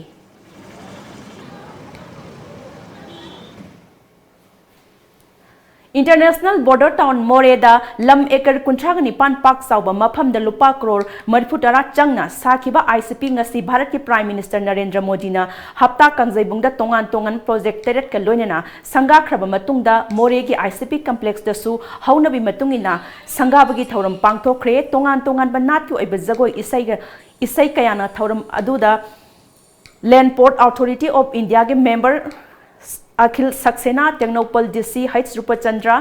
ꯏꯟꯇꯔꯅꯦꯁꯅꯦꯜ ꯕꯣꯔꯗꯔ ꯇꯥꯎꯟ ꯃꯣꯔꯦꯗ ꯂꯝ ꯑꯦꯀꯔ ꯀꯨꯟꯊ꯭ꯔꯥꯒ ꯅꯤꯄꯥꯟ ꯄꯥꯛ ꯆꯥꯎꯕ ꯃꯐꯝꯗ ꯂꯨꯄꯥ ꯀ꯭ꯔꯣꯔ ꯃꯔꯤꯐꯨ ꯇꯔꯥ ꯆꯪꯅ ꯁꯥꯈꯤꯕ ꯑꯥꯏ ꯁꯤ ꯄꯤ ꯉꯁꯤ ꯚꯥꯔꯠꯀꯤ ꯄ꯭ꯔꯥꯏꯝ ꯃꯤꯅꯤꯁꯇꯔ ꯅꯔꯦꯟꯗ꯭ꯔ ꯃꯣꯗꯤꯅ ꯍꯞꯇꯥ ꯀꯥꯡꯖꯩꯕꯨꯡꯗ ꯇꯣꯉꯥꯟ ꯇꯣꯉꯥꯟꯕ ꯄ꯭ꯔꯣꯖꯦꯛ ꯇꯔꯦꯠꯀ ꯂꯣꯏꯅꯅ ꯁꯪꯒꯥꯈ꯭ꯔꯕ ꯃꯇꯨꯡꯗ, ꯃꯣꯔꯦꯒꯤ ꯑꯥꯏ ꯁꯤ ꯄꯤ ꯀꯝꯄ꯭ꯂꯦꯛꯁꯇꯁꯨ ꯍꯧꯅꯕꯤ ꯃꯇꯨꯡ ꯏꯟꯅ ꯁꯪꯒꯥꯕꯒꯤ ꯊꯧꯔꯝ ꯄꯥꯡꯊꯣꯛꯈ꯭ꯔꯦ꯫ ꯇꯣꯉꯥꯟ ꯇꯣꯉꯥꯟꯕ ꯅꯥꯠꯀꯤ ꯑꯣꯏꯕ ꯖꯒꯣꯏ ꯏꯁꯩꯒ, ꯏꯁꯩ ꯀꯌꯥꯅ ꯊꯧꯔꯝ ꯑꯗꯨꯗ Land Port Authority of Indiaꯒꯤ member Akhil Saxena, Tengnoupal D C H ꯔꯨꯄꯆꯟꯗ꯭ꯔ,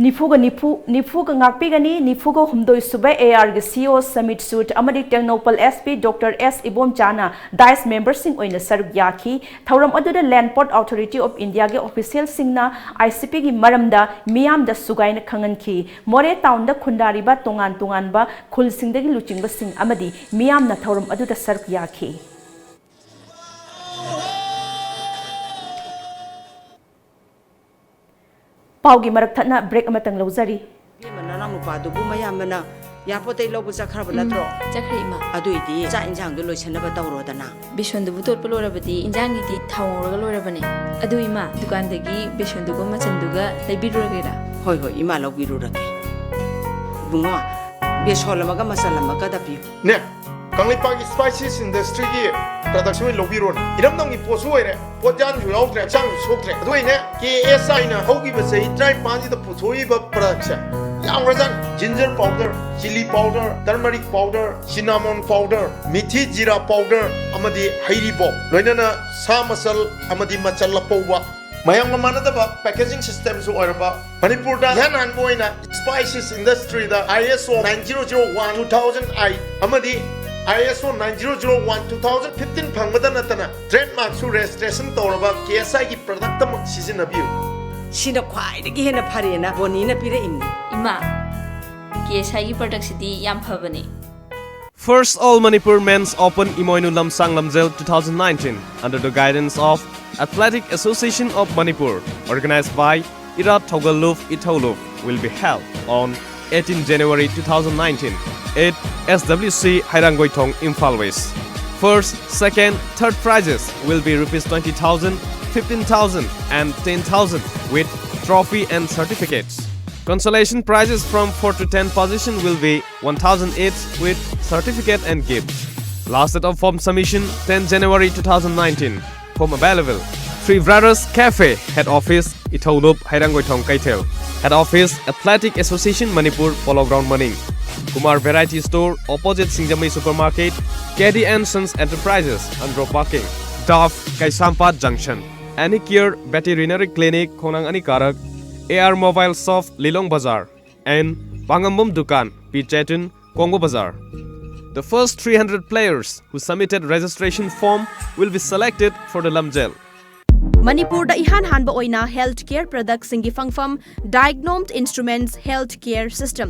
ꯅꯤꯐꯨꯒ ꯅꯤꯐꯨ, ꯅꯤꯐꯨꯒ ꯉꯥꯛꯄꯤꯒꯅꯤ, ꯅꯤꯐꯨꯒ ꯍꯨꯝꯗꯣꯏ ꯁꯨꯕ ꯑꯦ ꯑꯥꯔꯒꯤ ꯁꯤ ꯏ ꯑꯣ ꯁꯃꯤꯠ ꯁꯨꯠ ꯑꯃꯗꯤ ꯇꯦꯡꯅꯧꯄꯜ ꯑꯦꯁ ꯄꯤ ꯗꯣꯛꯇꯔ ꯑꯦꯁ ꯏꯕꯣꯝꯆꯥꯅ ꯗꯥꯏꯁ ꯃꯦꯝꯕꯔꯁꯤꯡ ꯑꯣꯏꯅ ꯁꯔꯨꯛ ꯌꯥꯈꯤ꯫ ꯊꯧꯔꯝ ꯑꯗꯨꯗ Land Port Authority of Indiaꯒꯤ ꯑꯣꯐꯤꯁꯤꯌꯦꯜꯁꯤꯡꯅ I C ꯄꯤꯒꯤ ꯃꯔꯝꯗ ꯃꯤꯌꯥꯝꯗ ꯁꯨꯒꯥꯏꯅ ꯈꯪꯍꯟꯈꯤ꯫ ꯃꯣꯔꯦ ꯇꯥꯎꯟꯗ ꯈꯨꯟꯗꯥꯔꯤꯕ ꯇꯣꯉꯥꯟ ꯇꯣꯉꯥꯟꯕ ꯈꯨꯜꯁꯤꯡꯗꯒꯤ ꯂꯨꯆꯤꯡꯕꯁꯤꯡ ꯑꯃꯗꯤ ꯃꯤꯌꯥꯝꯅ ꯊꯧꯔꯝ ꯑꯗꯨꯗ ꯁꯔꯨꯛ ꯌꯥꯈꯤ꯫ ꯄꯥꯎꯒꯤ ꯃꯔꯛ ꯊꯠꯅ ꯕ꯭ꯔꯦꯛ ꯑꯃꯇꯪ ꯂꯧꯖꯔꯤ꯫ ꯏꯕꯦꯝꯃ, ꯅꯅꯥꯎ ꯅꯨꯄꯥꯗꯨꯕꯨ ꯃꯌꯥꯝꯕꯅ ꯏꯌꯥꯔꯄꯣꯔꯠꯇꯩ ꯂꯧꯕ ꯆꯠꯈ꯭ꯔꯕ ꯅꯠꯇ꯭ꯔꯣ? ꯆꯠꯈ꯭ꯔꯦ, ꯏꯃꯥ꯫ ꯑꯗꯨꯏꯗꯤ ꯆꯥꯛ ꯏꯟꯖꯥꯡꯗꯣ ꯂꯣꯏꯁꯟꯅꯕ ꯇꯧꯔꯣꯗꯅ꯫ ꯕꯦꯁꯣꯟꯗꯨꯕꯨ ꯇꯣꯠꯄ ꯂꯣꯏꯔꯕꯗꯤ ꯏꯟꯖꯥꯡꯒꯤꯗꯤ ꯊꯥꯎ ꯉꯧꯔꯒ ꯂꯣꯏꯔꯕꯅꯦ꯫ ꯑꯗꯨ ꯏꯃꯥ, ꯗꯨꯀꯥꯟꯗꯒꯤ ꯕꯦꯁꯣꯟꯗꯨꯒ ꯃꯆꯟꯗꯨꯒ ꯂꯩꯕꯤꯔꯨꯔꯒꯦꯔꯥ? ꯍꯣꯏ, ꯍꯣꯏ, ꯏꯃꯥ ꯂꯧꯕꯤꯔꯨꯔꯒꯦ꯫ ꯏꯕꯨꯡꯉꯣ, ꯕꯦꯁꯣꯟ ꯑꯃꯒ ꯃꯆꯜ ꯑꯃꯒꯗ ꯄꯤꯌꯨ꯫ ꯅꯦ, ꯀꯪꯂꯩꯄꯥꯛꯀꯤ ꯁ꯭ꯄꯥꯏꯁꯤꯁ ꯏꯟꯗꯁꯇ꯭ꯔꯤꯒꯤ ꯄ꯭ꯔꯗꯛꯁꯦ ꯑꯣꯏꯅ ꯂꯧꯕꯤꯔꯣꯅꯦ꯫ ꯏꯔꯝꯗꯝꯒꯤ ꯄꯣꯠꯁꯨ ꯑꯣꯏꯔꯦ, ꯄꯣꯠꯌꯥꯟꯁꯨ ꯌꯥꯎꯗ꯭ꯔꯦ, ꯍꯛꯆꯥꯡꯁꯨ ꯁꯣꯛꯇ꯭ꯔꯦ꯫ ꯑꯗꯨ ꯑꯩꯅꯦ, ꯀꯦ ꯑꯦꯁ ꯑꯥꯏꯅ ꯍꯧꯈꯤꯕ ꯆꯍꯤ ꯇꯔꯥꯅꯤꯄꯥꯟꯁꯤꯗ ꯄꯨꯊꯣꯛꯏꯕ ꯄ꯭ꯔꯗꯛꯁꯦ ꯌꯥꯝꯈ꯭ꯔꯖꯥꯠꯅꯤ꯫ Ginger powder, chilli powder, turmeric powder, cinnamon powder, methi jeera powder ꯑꯃꯗꯤ ꯍꯩꯔꯤꯕꯣꯞ, ꯂꯣꯏꯅꯅ ꯁꯥ ꯃꯆꯜ ꯑꯃꯗꯤ ꯃꯆꯜ ꯑꯄꯧꯕ, ꯃꯌꯥꯝꯒ ꯃꯥꯟꯅꯗꯕ ꯄꯦꯀꯦꯖꯤꯡ ꯁꯤꯁꯇꯦꯝꯁꯨ ꯑꯣꯏꯔꯕ, ꯃꯅꯤꯄꯨꯔꯗ ꯏꯍꯥꯟ ꯍꯥꯟꯕ ꯑꯣꯏꯅ ꯁ꯭ꯄꯥꯏꯁꯤꯁ ꯏꯟꯗꯁꯇ꯭ꯔꯤꯗ I S O nine zero zero one two thousand eight ꯑꯃꯗꯤ I S O nine zero zero one two thousand fifteen ꯐꯪꯕꯇ ꯅꯠꯇꯅ ꯇ꯭ꯔꯦꯗꯃꯥꯔꯛꯁꯨ ꯔꯦꯖꯤꯁꯇ꯭ꯔꯦꯁꯟ ꯇꯧꯔꯕ ꯀꯦ ꯑꯦꯁ ꯑꯥꯏꯒꯤ ꯄ꯭ꯔꯗꯛꯇꯃꯛ ꯁꯤꯖꯤꯟꯅꯕꯤꯌꯨ꯫ ꯁꯤꯅ ꯈ꯭ꯋꯥꯏꯗꯒꯤ ꯍꯦꯟꯅ ꯐꯔꯦꯅ ꯕꯣꯅꯤꯅ ꯄꯤꯔꯛꯏꯅꯤ꯫ ꯏꯃꯥ, ꯀꯦ ꯑꯦꯁ ꯑꯥꯏꯒꯤ ꯄ꯭ꯔꯗꯛꯁꯤꯗꯤ ꯌꯥꯝ ꯐꯕꯅꯦ꯫ First All Manipur Men's Open Imoinu Lamsang Lamjel two thousand nineteen, under the guidance of Athletic Association of Manipur, organized by Irat Thogaluf Ithauluf, will be held on eighteenth January two thousand nineteen at S W C Hairangoithong, Imphal West. First, second, third prizes will be rupees twenty thousand, fifteen thousand and ten thousand with trophy and certificates. Consolation prizes from four to ten position will be one thousand each with certificate and gift. Last date of form submission, tenth January two thousand nineteen. Form available. Three Brothers Cafe, Head Office, Ithaulop, Hairangoithong, Keithel. Head Office, Athletic Association Manipur, Polo Ground, Maning. Kumar Variety Store, opposite Singjamei Supermarket, K D and Sons Enterprises, Andro Parking. Dove, Kaisampat Junction. Any Care Veterinary Clinic, Khonang Anikarak, A R Mobile Shop, Lilong Bazar, and Pangambum Dukan, P Chetan, Kongo Bazar. The first three hundred players who submitted registration form will be selected for the Lamjel. ꯃꯅꯤꯄꯨꯔꯗ ꯏꯍꯥꯟ ꯍꯥꯟꯕ ꯑꯣꯏꯅ health care ꯄ꯭ꯔꯗꯛꯁꯤꯡꯒꯤ ꯐꯪꯐꯝ, Diagnomed Instruments Health Care System.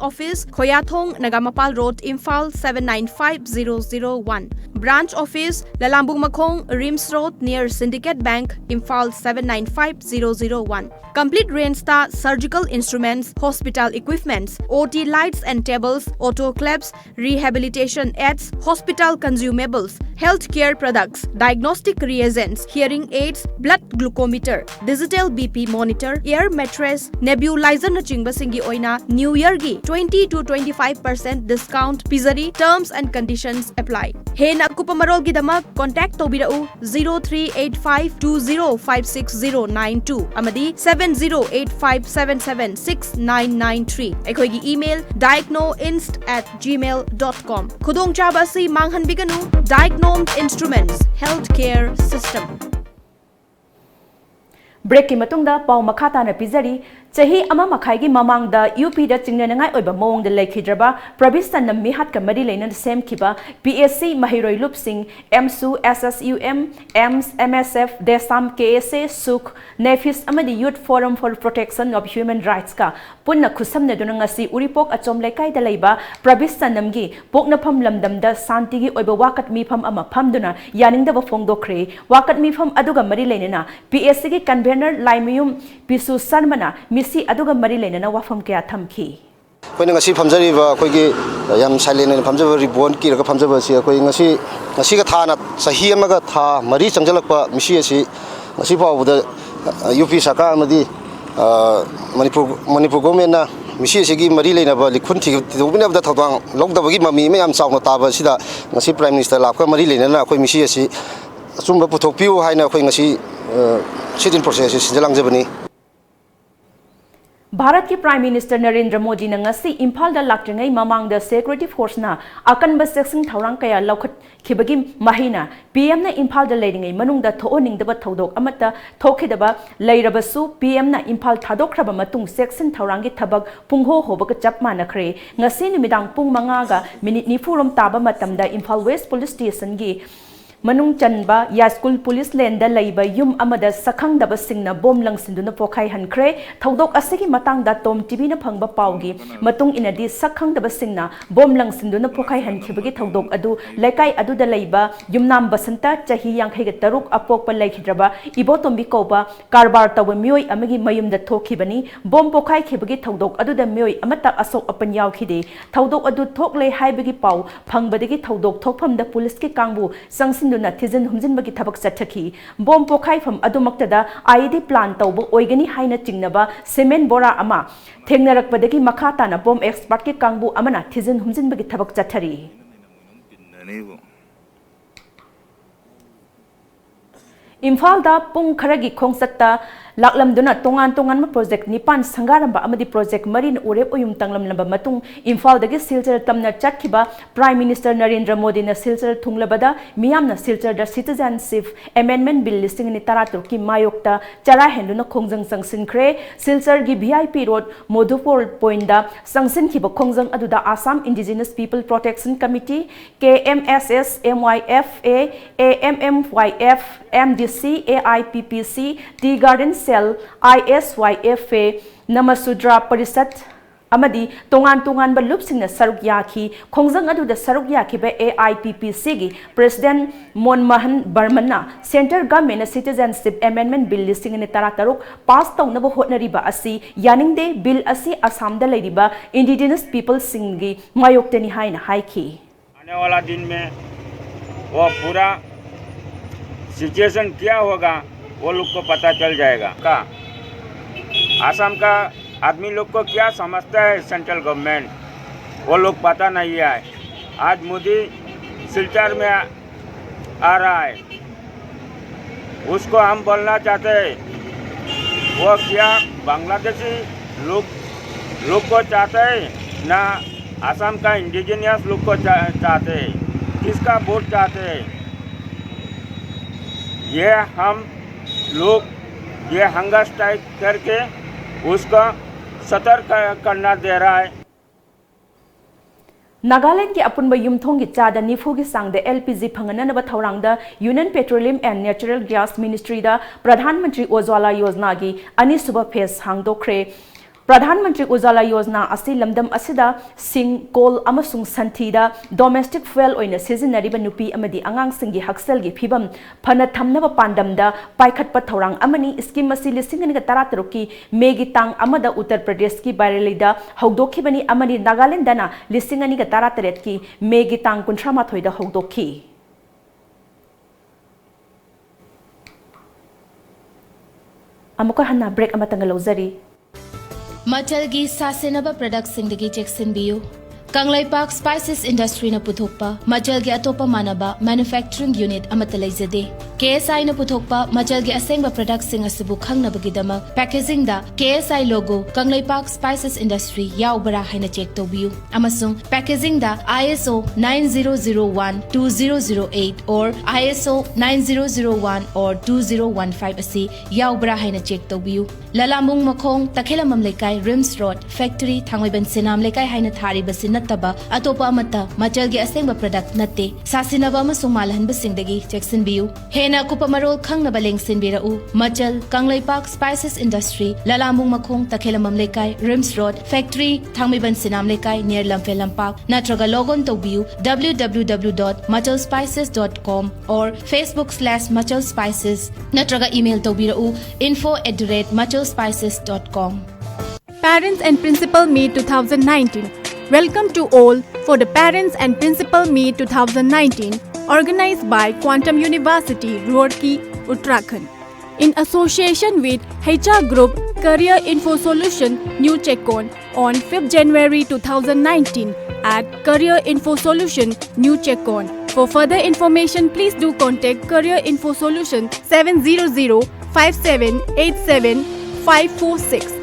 Office, Khoyathong, Nagamapal road, Imphal seven nine five zero zero one. Branch office, Lalambung Makhong, Rims Road, near Syndicate Bank, Imphal seven nine five zero zero one. Complete range ta surgical instruments, hospital equipments, O T lights and tables, autoclaves, rehabilitation aids, hospital consumables, healthcare products, diagnostic reagents, hearing aids, blood glucometer, digital B P monitor, air mattress, nebulizer ꯅꯆꯤꯡꯕꯁꯤꯡꯒꯤ ꯑꯣꯏꯅ New Year ꯒꯤ twenty to twenty five percent discount ꯄꯤꯖꯔꯤ꯫ Terms and conditions apply. ꯍꯦꯟꯅ ꯑꯀꯨꯞꯄ ꯃꯔꯣꯜꯒꯤꯗꯃꯛ contact ꯇꯧꯕꯤꯔꯛꯎ zero three eight five two zero five six zero nine two ꯑꯃꯗꯤ seven zero eight five seven seven six nine nine three꯫ ꯑꯩꯈꯣꯏꯒꯤ email diagnoinst at gmail dot com꯫ ꯈꯨꯗꯣꯡꯆꯥꯕ ꯑꯁꯤ ꯃꯥꯡꯍꯟꯕꯤꯒꯅꯨ꯫ Diagnome Instruments Healthcare System꯫ Break ꯀꯤ ꯃꯇꯨꯡꯗ ꯄꯥꯎ ꯃꯈꯥ ꯇꯥꯅ ꯄꯤꯖꯔꯤ꯫ ꯆꯍꯤ ꯑꯃ ꯃꯈꯥꯏꯒꯤ ꯃꯃꯥꯡꯗ ꯌꯨ ꯄꯤꯗ ꯆꯤꯡꯅꯅꯤꯡꯉꯥꯏ ꯑꯣꯏꯕ ꯃꯑꯣꯡꯗ ꯂꯩꯈꯤꯗ꯭ꯔꯕ ꯄ꯭ꯔꯕꯤꯁ ꯆꯅꯝ ꯃꯤꯍꯥꯠꯀ ꯃꯔꯤ ꯂꯩꯅꯅ ꯁꯦꯝꯈꯤꯕ ꯄꯤ ꯑꯦꯁ ꯁꯤ ꯃꯍꯩꯔꯣꯏ ꯂꯨꯞꯁꯤꯡ, ꯑꯦꯝꯁꯨ, ꯑꯦꯁ ꯑꯦꯁ ꯌꯨ ꯑꯦꯝ, ꯑꯦꯝꯁ, M S F, DESAM, K S A, SUK, NEFIS ꯑꯃꯗꯤ Youth Forum for Protection of Human Rights ꯀ ꯄꯨꯟꯅ ꯈꯨꯠꯁꯝꯅꯗꯨꯅ ꯉꯁꯤ ꯎꯔꯤꯄꯣꯛ ꯑꯆꯣꯝ ꯂꯩꯀꯥꯏꯗ ꯂꯩꯕ ꯄ꯭ꯔꯕꯤꯁ ꯆꯅꯝꯒꯤ ꯄꯣꯛꯅꯐꯝ ꯂꯝꯗꯝꯗ ꯁꯥꯟꯇꯤꯒꯤ ꯑꯣꯏꯕ ꯋꯥꯀꯠ ꯃꯤꯐꯝ ꯑꯃ ꯐꯝꯗꯨꯅ ꯌꯥꯅꯤꯡꯗꯕ ꯐꯣꯡꯗꯣꯛꯈ꯭ꯔꯦ꯫ ꯋꯥꯀꯠ ꯃꯤꯐꯝ ꯑꯗꯨꯒ ꯃꯔꯤ ꯂꯩꯅꯅ ꯄꯤ ꯑꯦꯁ ꯁꯤꯒꯤ convener ꯂꯥꯏꯃꯌꯨꯝ ꯄꯤꯁꯨ ꯁꯔꯃꯅ ꯃꯤꯁꯤ ꯑꯗꯨꯒ ꯃꯔꯤ ꯂꯩꯅꯅ ꯋꯥꯐꯝ ꯀꯌꯥ ꯊꯝꯈꯤ꯫ ꯑꯩꯈꯣꯏꯅ ꯉꯁꯤ ꯐꯝꯖꯔꯤꯕ, ꯑꯩꯈꯣꯏꯒꯤ ꯌꯥꯝ silent ꯑꯣꯏꯅ ꯐꯝꯖꯕ, ribbon ꯀꯤꯔꯒ ꯐꯝꯖꯕ ꯑꯁꯤ ꯑꯩꯈꯣꯏ ꯉꯁꯤ, ꯉꯁꯤꯒ ꯊꯥꯅ ꯆꯍꯤ ꯑꯃꯒ ꯊꯥ ꯃꯔꯤ ꯆꯪꯁꯤꯜꯂꯛꯄ ꯃꯤꯁꯤ ꯑꯁꯤ ꯉꯁꯤ ꯐꯥꯎꯕꯗ, ꯑ, ꯌꯨ ꯄꯤ ꯁꯔꯀꯥꯔ ꯑꯃꯗꯤ, ꯑ, ꯃꯅꯤꯄꯨꯔ, ꯃꯅꯤꯄꯨꯔ government ꯅ ꯃꯤꯁꯤ ꯑꯁꯤꯒꯤ ꯃꯔꯤ ꯂꯩꯅꯕ ꯂꯤꯈꯨꯟ ꯊꯤ-, ꯊꯤꯗꯣꯛꯄꯤꯅꯕꯗ ꯊꯧꯗꯥꯡ ꯂꯧꯗꯕꯒꯤ ꯃꯃꯤ ꯑꯃ ꯌꯥꯝ ꯆꯥꯎꯅ ꯇꯥꯕ ꯑꯁꯤꯗ ꯉꯁꯤ Prime Minister ꯂꯥꯛꯄꯒ ꯃꯔꯤ ꯂꯩꯅꯅ ꯑꯩꯈꯣꯏ ꯃꯤꯁꯤ ꯑꯁꯤ ꯑꯆꯨꯝꯕ ꯄꯨꯊꯣꯛꯄꯤꯌꯨ ꯍꯥꯏꯅ ꯑꯩꯈꯣꯏ ꯉꯁꯤ, ꯑ, sit-in process ꯑꯁꯤ ꯁꯤꯟꯖ ꯂꯥꯡꯖꯕꯅꯤ꯫ ꯚꯥꯔꯠꯀꯤ Prime Minister ꯅꯔꯦꯟꯗ꯭ꯔ ꯃꯣꯗꯤꯅ ꯉꯁꯤ ꯏꯝꯐꯥꯜꯗ ꯂꯥꯛꯇ꯭ꯔꯤꯉꯩ ꯃꯃꯥꯡꯗ security force ꯅ ꯑꯀꯟꯕ ꯆꯦꯛꯁꯤꯟ ꯊꯧꯔꯥꯡ ꯀꯌꯥ ꯂꯧꯈꯠꯈꯤꯕꯒꯤ ꯃꯍꯩꯅ ꯄꯤ ꯑꯦꯝꯅ ꯏꯝꯐꯥꯜꯗ ꯂꯩꯔꯤꯉꯩ ꯃꯅꯨꯡꯗ ꯊꯣꯛꯍꯟꯅꯤꯡꯗꯕ ꯊꯧꯗꯣꯛ ꯑꯃꯠꯇ ꯊꯣꯛꯈꯤꯗꯕ ꯂꯩꯔꯕꯁꯨ, ꯄꯤ ꯑꯦꯝꯅ ꯏꯝꯐꯥꯜ ꯊꯥꯗꯣꯛꯈ꯭ꯔꯕ ꯃꯇꯨꯡ ꯆꯦꯛꯁꯤꯟ ꯊꯧꯔꯥꯡꯒꯤ ꯊꯕꯛ ꯄꯨꯡꯍꯣ ꯍꯣꯕꯒ ꯆꯞ ꯃꯥꯟꯅꯈ꯭ꯔꯦ꯫ ꯉꯁꯤ ꯅꯨꯃꯤꯗꯥꯡ ꯄꯨꯡ ꯃꯉꯥꯒ ꯃꯤꯅꯤꯠ ꯅꯤꯐꯨꯔꯣꯝ ꯇꯥꯕ ꯃꯇꯝꯗ ꯏꯝꯐꯥꯜ West Police Station ꯒꯤ ꯃꯅꯨꯡ ꯆꯟꯕ ꯌꯥꯏꯁ꯭ꯀꯨꯜ ꯄꯨꯂꯤꯁ ꯂꯦꯟꯗ ꯂꯩꯕ ꯌꯨꯝ ꯑꯃꯗ ꯁꯛꯈꯪꯗꯕꯁꯤꯡꯅ ꯕꯣꯝ ꯂꯪꯁꯤꯟꯗꯨꯅ ꯄꯣꯈꯥꯏꯍꯟꯈ꯭ꯔꯦ꯫ ꯊꯧꯗꯣꯛ ꯑꯁꯤꯒꯤ ꯃꯇꯥꯡꯗ ꯇꯣꯝ ꯇꯤꯚꯤꯅ ꯐꯪꯕ ꯄꯥꯎꯒꯤ ꯃꯇꯨꯡ ꯏꯟꯅꯗꯤ, ꯁꯛꯈꯪꯗꯕꯁꯤꯡꯅ ꯕꯣꯝ ꯂꯪꯁꯤꯟꯗꯨꯅ ꯄꯣꯈꯥꯏꯍꯟꯈꯤꯕꯒꯤ ꯊꯧꯗꯣꯛ ꯑꯗꯨ ꯂꯩꯀꯥꯏ ꯑꯗꯨꯗ ꯂꯩꯕ ꯌꯨꯝꯅꯥꯝ ꯕꯁꯟꯇ, ꯆꯍꯤ ꯌꯥꯡꯈꯩꯒ ꯇꯔꯨꯛ, ꯑꯄꯣꯛꯄ ꯂꯩꯈꯤꯗ꯭ꯔꯕ ꯏꯕꯣꯇꯣꯝꯕꯤ ꯀꯧꯕ ꯀꯔꯕꯥꯔ ꯇꯧꯕ ꯃꯤꯑꯣꯏ ꯑꯃꯒꯤ ꯃꯌꯨꯝꯗ ꯊꯣꯛꯈꯤꯕꯅꯤ꯫ ꯕꯣꯝ ꯄꯣꯈꯥꯏꯈꯤꯕꯒꯤ ꯊꯧꯗꯣꯛ ꯑꯗꯨꯗ ꯃꯤꯑꯣꯏ ꯑꯃꯠꯇ ꯑꯁꯣꯛ ꯑꯄꯟ ꯌꯥꯎꯈꯤꯗꯦ꯫ ꯊꯧꯗꯣꯛ ꯑꯗꯨ ꯊꯣꯛꯂꯦ ꯍꯥꯏꯕꯒꯤ ꯄꯥꯎ ꯐꯪꯕꯗꯒꯤ ꯊꯧꯗꯣꯛ ꯊꯣꯛꯐꯝꯗ ꯄꯨꯂꯤꯁꯀꯤ ꯀꯥꯡꯕꯨ ꯆꯪꯁꯤꯟꯗꯨꯅ ꯊꯤꯖꯤꯟ ꯍꯨꯝꯖꯤꯟꯕꯒꯤ ꯊꯕꯛ ꯆꯠꯊꯈꯤ꯫ ꯕꯣꯝ ꯄꯣꯈꯥꯏꯐꯝ ꯑꯗꯨꯃꯛꯇꯗ IED plan ꯇꯧꯕ ꯑꯣꯏꯒꯅꯤ ꯍꯥꯏꯅ ꯆꯤꯡꯅꯕ cement ꯕꯣꯔꯥ ꯑꯃ ꯊꯦꯡꯅꯔꯛꯄꯗꯒꯤ ꯃꯈꯥ ꯇꯥꯅ ꯕꯣꯝ expertꯀꯤ ꯀꯥꯡꯕꯨ ꯑꯃꯅ ꯊꯤꯖꯤꯟ ꯍꯨꯝꯖꯤꯟꯕꯒꯤ ꯊꯕꯛ ꯆꯠꯊꯔꯤ꯫ ꯏꯝꯐꯥꯜꯗ ꯄꯨꯡ ꯈꯔꯒꯤ ꯈꯣꯡꯆꯠꯇ ꯂꯥꯛꯂꯝꯗꯨꯅ ꯇꯣꯉꯥꯟ ꯇꯣꯉꯥꯟꯕ project ꯅꯤꯄꯥꯟ ꯁꯪꯒꯥꯔꯝꯕ ꯑꯃꯗꯤ project ꯃꯔꯤꯅ ꯎꯔꯦꯞ ꯎꯌꯨꯡ ꯇꯥꯡꯂꯝꯂꯕ ꯃꯇꯨꯡ, ꯏꯝꯐꯥꯜꯗꯒꯤ ꯁꯤꯜꯆꯔ ꯇꯝꯅ ꯆꯠꯈꯤꯕ Prime Minister ꯅꯔꯦꯟꯗ꯭ꯔ ꯃꯣꯗꯤꯅ ꯁꯤꯜꯆꯔ ꯊꯨꯡꯂꯕꯗ ꯃꯤꯌꯥꯝꯅ ꯁꯤꯜꯆꯔꯗ Citizenship Amendment Bill ꯂꯤꯁꯤꯡ ꯑꯅꯤ ꯇꯔꯥꯇꯔꯨꯛꯀꯤ ꯃꯥꯌꯣꯛꯇ ꯆꯔꯥ ꯍꯦꯟꯗꯨꯅ ꯈꯣꯡꯖꯪ ꯆꯪꯁꯤꯟꯈ꯭ꯔꯦ꯫ ꯁꯤꯜꯆꯔꯒꯤ VIP Road ꯃꯣꯙꯨꯄꯨꯔ Pointꯗ ꯆꯪꯁꯤꯟꯈꯤꯕ ꯈꯣꯡꯖꯪ ꯑꯗꯨꯗ Assam Indigenous People Protection Committee, KMSS, MYFA, AMMYF, MDC, AIPPC, Tea Garden Cell, ISYFA, Namasutra Parishad ꯑꯃꯗꯤ ꯇꯣꯉꯥꯟ ꯇꯣꯉꯥꯟꯕ ꯂꯨꯞꯁꯤꯡꯅ ꯁꯔꯨꯛ ꯌꯥꯈꯤ꯫ ꯈꯣꯡꯖꯪ ꯑꯗꯨꯗ ꯁꯔꯨꯛ ꯌꯥꯈꯤꯕ AIPPCꯒꯤ President ꯃꯣꯟ ꯃꯍꯟ ꯕꯔꯃꯟꯅ Centre Governmentꯅ Citizenship Amendment Bill ꯂꯤꯁꯤꯡ ꯑꯅꯤ ꯇꯔꯥꯇꯔꯨꯛ pass ꯇꯧꯅꯕ ꯍꯣꯠꯅꯔꯤꯕ ꯑꯁꯤ ꯌꯥꯅꯤꯡꯗꯦ, bill ꯑꯁꯤ ꯑꯁꯥꯝꯗ ꯂꯩꯔꯤꯕ Indigenous Peopleꯁꯤꯡꯒꯤ ꯃꯥꯌꯣꯛꯇꯅꯤ ꯍꯥꯏꯅ ꯍꯥꯏꯈꯤ꯫ आने वाला दिन में वो पूरा सिचुएशन क्या होगा, वो लोग को पता चल जाएगा। का आसाम का आदमी लोग को क्या समझता है सेंट्रल गवर्नमेंट, वो लोग पता नहीं है। आज मोदी सिलचर में आ रहा है, उसको हम बोलना चाहते हैं, वो क्या बांग्लादेशी लोग लोग को चाहते हैं ना आसाम का इंडिजिनियस लोग को चा, चाहते हैं, किसका वोट चाहते हैं? ये हम लोग ये हंगर स्ट्राइक करके उसको सतर्क करना दे रहा है। ꯅꯥꯒꯥꯂꯦꯟꯗꯒꯤ ꯑꯄꯨꯟꯕ ꯌꯨꯝꯊꯣꯡꯒꯤ ꯆꯥꯗ ꯅꯤꯐꯨꯒꯤ ꯆꯥꯡꯗ L P G ꯐꯪꯍꯟꯅꯅꯕ ꯊꯧꯔꯥꯡꯗ Union Petroleum and Natural Gas Ministry ꯗ ꯄ꯭ꯔꯙꯥꯟ ꯃꯟꯇ꯭ꯔꯤ ꯎꯖ꯭ꯋꯥꯂꯥ ꯌꯣꯖꯅꯥꯒꯤ ꯑꯅꯤꯁꯨꯕ phase ꯍꯥꯡꯗꯣꯛꯈ꯭ꯔꯦ꯫ ꯄ꯭ꯔꯙꯥꯟ ꯃꯟꯇ꯭ꯔꯤ ꯎꯖ꯭ꯋꯥꯂꯥ ꯌꯣꯖꯅꯥ ꯑꯁꯤ ꯂꯝꯗꯝ ꯑꯁꯤꯗ ꯁꯤꯡ, ꯀꯣꯜ ꯑꯃꯁꯨꯡ ꯁꯟꯊꯤꯗ domestic fuel ꯑꯣꯏꯅ ꯁꯤꯖꯤꯟꯅꯔꯤꯕ ꯅꯨꯄꯤ ꯑꯃꯗꯤ ꯑꯉꯥꯡꯁꯤꯡꯒꯤ ꯍꯛꯁꯦꯜꯒꯤ ꯐꯤꯕꯝ ꯐꯅ ꯊꯝꯅꯕ ꯄꯥꯟꯗꯝꯗ ꯄꯥꯏꯈꯠꯄ ꯊꯧꯔꯥꯡ ꯑꯃꯅꯤ꯫ Scheme ꯑꯁꯤ ꯂꯤꯁꯤꯡ ꯑꯅꯤꯒ ꯇꯔꯥꯇꯔꯨꯛꯀꯤ ꯃꯦꯒꯤ ꯇꯥꯡ ꯑꯃꯗ ꯎꯠꯇꯔ ꯄ꯭ꯔꯗꯦꯁꯀꯤ ꯕꯥꯔꯦꯂꯤꯗ ꯍꯧꯗꯣꯛꯈꯤꯕꯅꯤ ꯑꯃꯗꯤ ꯅꯥꯒꯥꯂꯦꯟꯗꯅ ꯂꯤꯁꯤꯡ ꯑꯅꯤꯒ ꯇꯔꯥꯇꯔꯦꯠꯀꯤ ꯃꯦꯒꯤ ꯇꯥꯡ ꯀꯨꯟꯊ꯭ꯔꯥꯃꯥꯊꯣꯏꯗ ꯍꯧꯗꯣꯛꯈꯤ꯫ ꯑꯃꯨꯛꯀ ꯍꯟꯅ break ꯑꯃꯇꯪꯒ ꯂꯧꯖꯔꯤ꯫ ꯃꯆꯜꯒꯤ ꯁꯥꯁꯤꯟꯅꯕ productꯁꯤꯡꯗꯒꯤ ꯆꯦꯛꯁꯤꯟꯕꯤꯌꯨ꯫ ꯀꯪꯂꯩꯄꯥꯛ Spices Industryꯅ ꯄꯨꯊꯣꯛꯄ ꯃꯆꯜꯒꯤ ꯑꯇꯣꯞꯄ ꯃꯥꯟꯅꯕ manufacturing unit ꯑꯃꯠꯇ ꯂꯩꯖꯗꯦ꯫ KSIꯅ ꯄꯨꯊꯣꯛꯄ ꯃꯆꯜꯒꯤ ꯑꯁꯦꯡꯕ productꯁꯤꯡ ꯑꯁꯤꯕꯨ ꯈꯪꯅꯕꯒꯤꯗꯃꯛ packagingꯗ KSI logo, Kangleipak Spices Industry ꯌꯥꯎꯕ꯭ꯔꯥ ꯍꯥꯏꯅ check ꯇꯧꯕꯤꯌꯨ, ꯑꯃꯁꯨꯡ packagingꯗ ISO nine zero zero one two zero zero eight or ISO nine zero zero one or two zero one five ꯑꯁꯤ ꯌꯥꯎꯕ꯭ꯔꯥ ꯍꯥꯏꯅ check ꯇꯧꯕꯤꯌꯨ꯫ ꯂꯂꯥꯝꯕꯨꯡ ꯃꯈꯣꯡ, ꯇꯈꯦꯂꯝꯕꯝ ꯂꯩꯀꯥꯏ, RIMS Road, factory, ꯊꯥꯡꯃꯩꯕꯟ ꯁꯤꯅꯥꯝ ꯂꯩꯀꯥꯏ ꯍꯥꯏꯅ ꯊꯥꯔꯤꯕꯁꯤ ꯅꯠꯇꯕ ꯑꯇꯣꯞꯄ ꯑꯃꯠꯇ ꯃꯆꯜꯒꯤ ꯑꯁꯦꯡꯕ product ꯅꯠꯇꯦ꯫ ꯁꯥꯁꯤꯟꯅꯕ ꯑꯃꯁꯨꯡ ꯃꯥꯜꯍꯟꯕꯁꯤꯡꯗꯒꯤ ꯆꯦꯛꯁꯤꯟꯕꯤꯌꯨ꯫ ꯍꯦꯟꯅ ꯑꯀꯨꯞꯄ ꯃꯔꯣꯜ ꯈꯪꯅꯕ ꯂꯦꯡꯁꯤꯟꯕꯤꯔꯛꯎ꯫ ꯃꯆꯜ, ꯀꯪꯂꯩꯄꯥꯛ Spices Industry, ꯂꯂꯥꯝꯕꯨꯡ ꯃꯈꯣꯡ, ꯇꯈꯦꯂꯝꯕꯝ ꯂꯩꯀꯥꯏ, RIMS Road, factory, ꯊꯥꯡꯃꯩꯕꯟ ꯁꯤꯅꯥꯝ ꯂꯩꯀꯥꯏ, near ꯂꯝꯐꯦꯜ ꯂꯝꯄꯥꯛ, ꯅꯠꯇ꯭ꯔꯒ log on ꯇꯧꯕꯤꯌꯨ W W W dot machal spices dot com or Facebook slash machal spices, ꯅꯠꯇ꯭ꯔꯒ email ꯇꯧꯕꯤꯔꯛꯎ info at the rate machal spices dot com. Parents and Principal Meet two thousand nineteen. Welcome to all for the Parents and Principal Meet two thousand nineteen, organized by Quantum University, Roorkee, Uttarakhand, in association with H R Group Career Info Solution, New Checkon, on fifth January two thousand nineteen at Career Info Solution, New Checkon. For further information, please do contact Career Info Solution seven zero zero five seven eight seven five four six.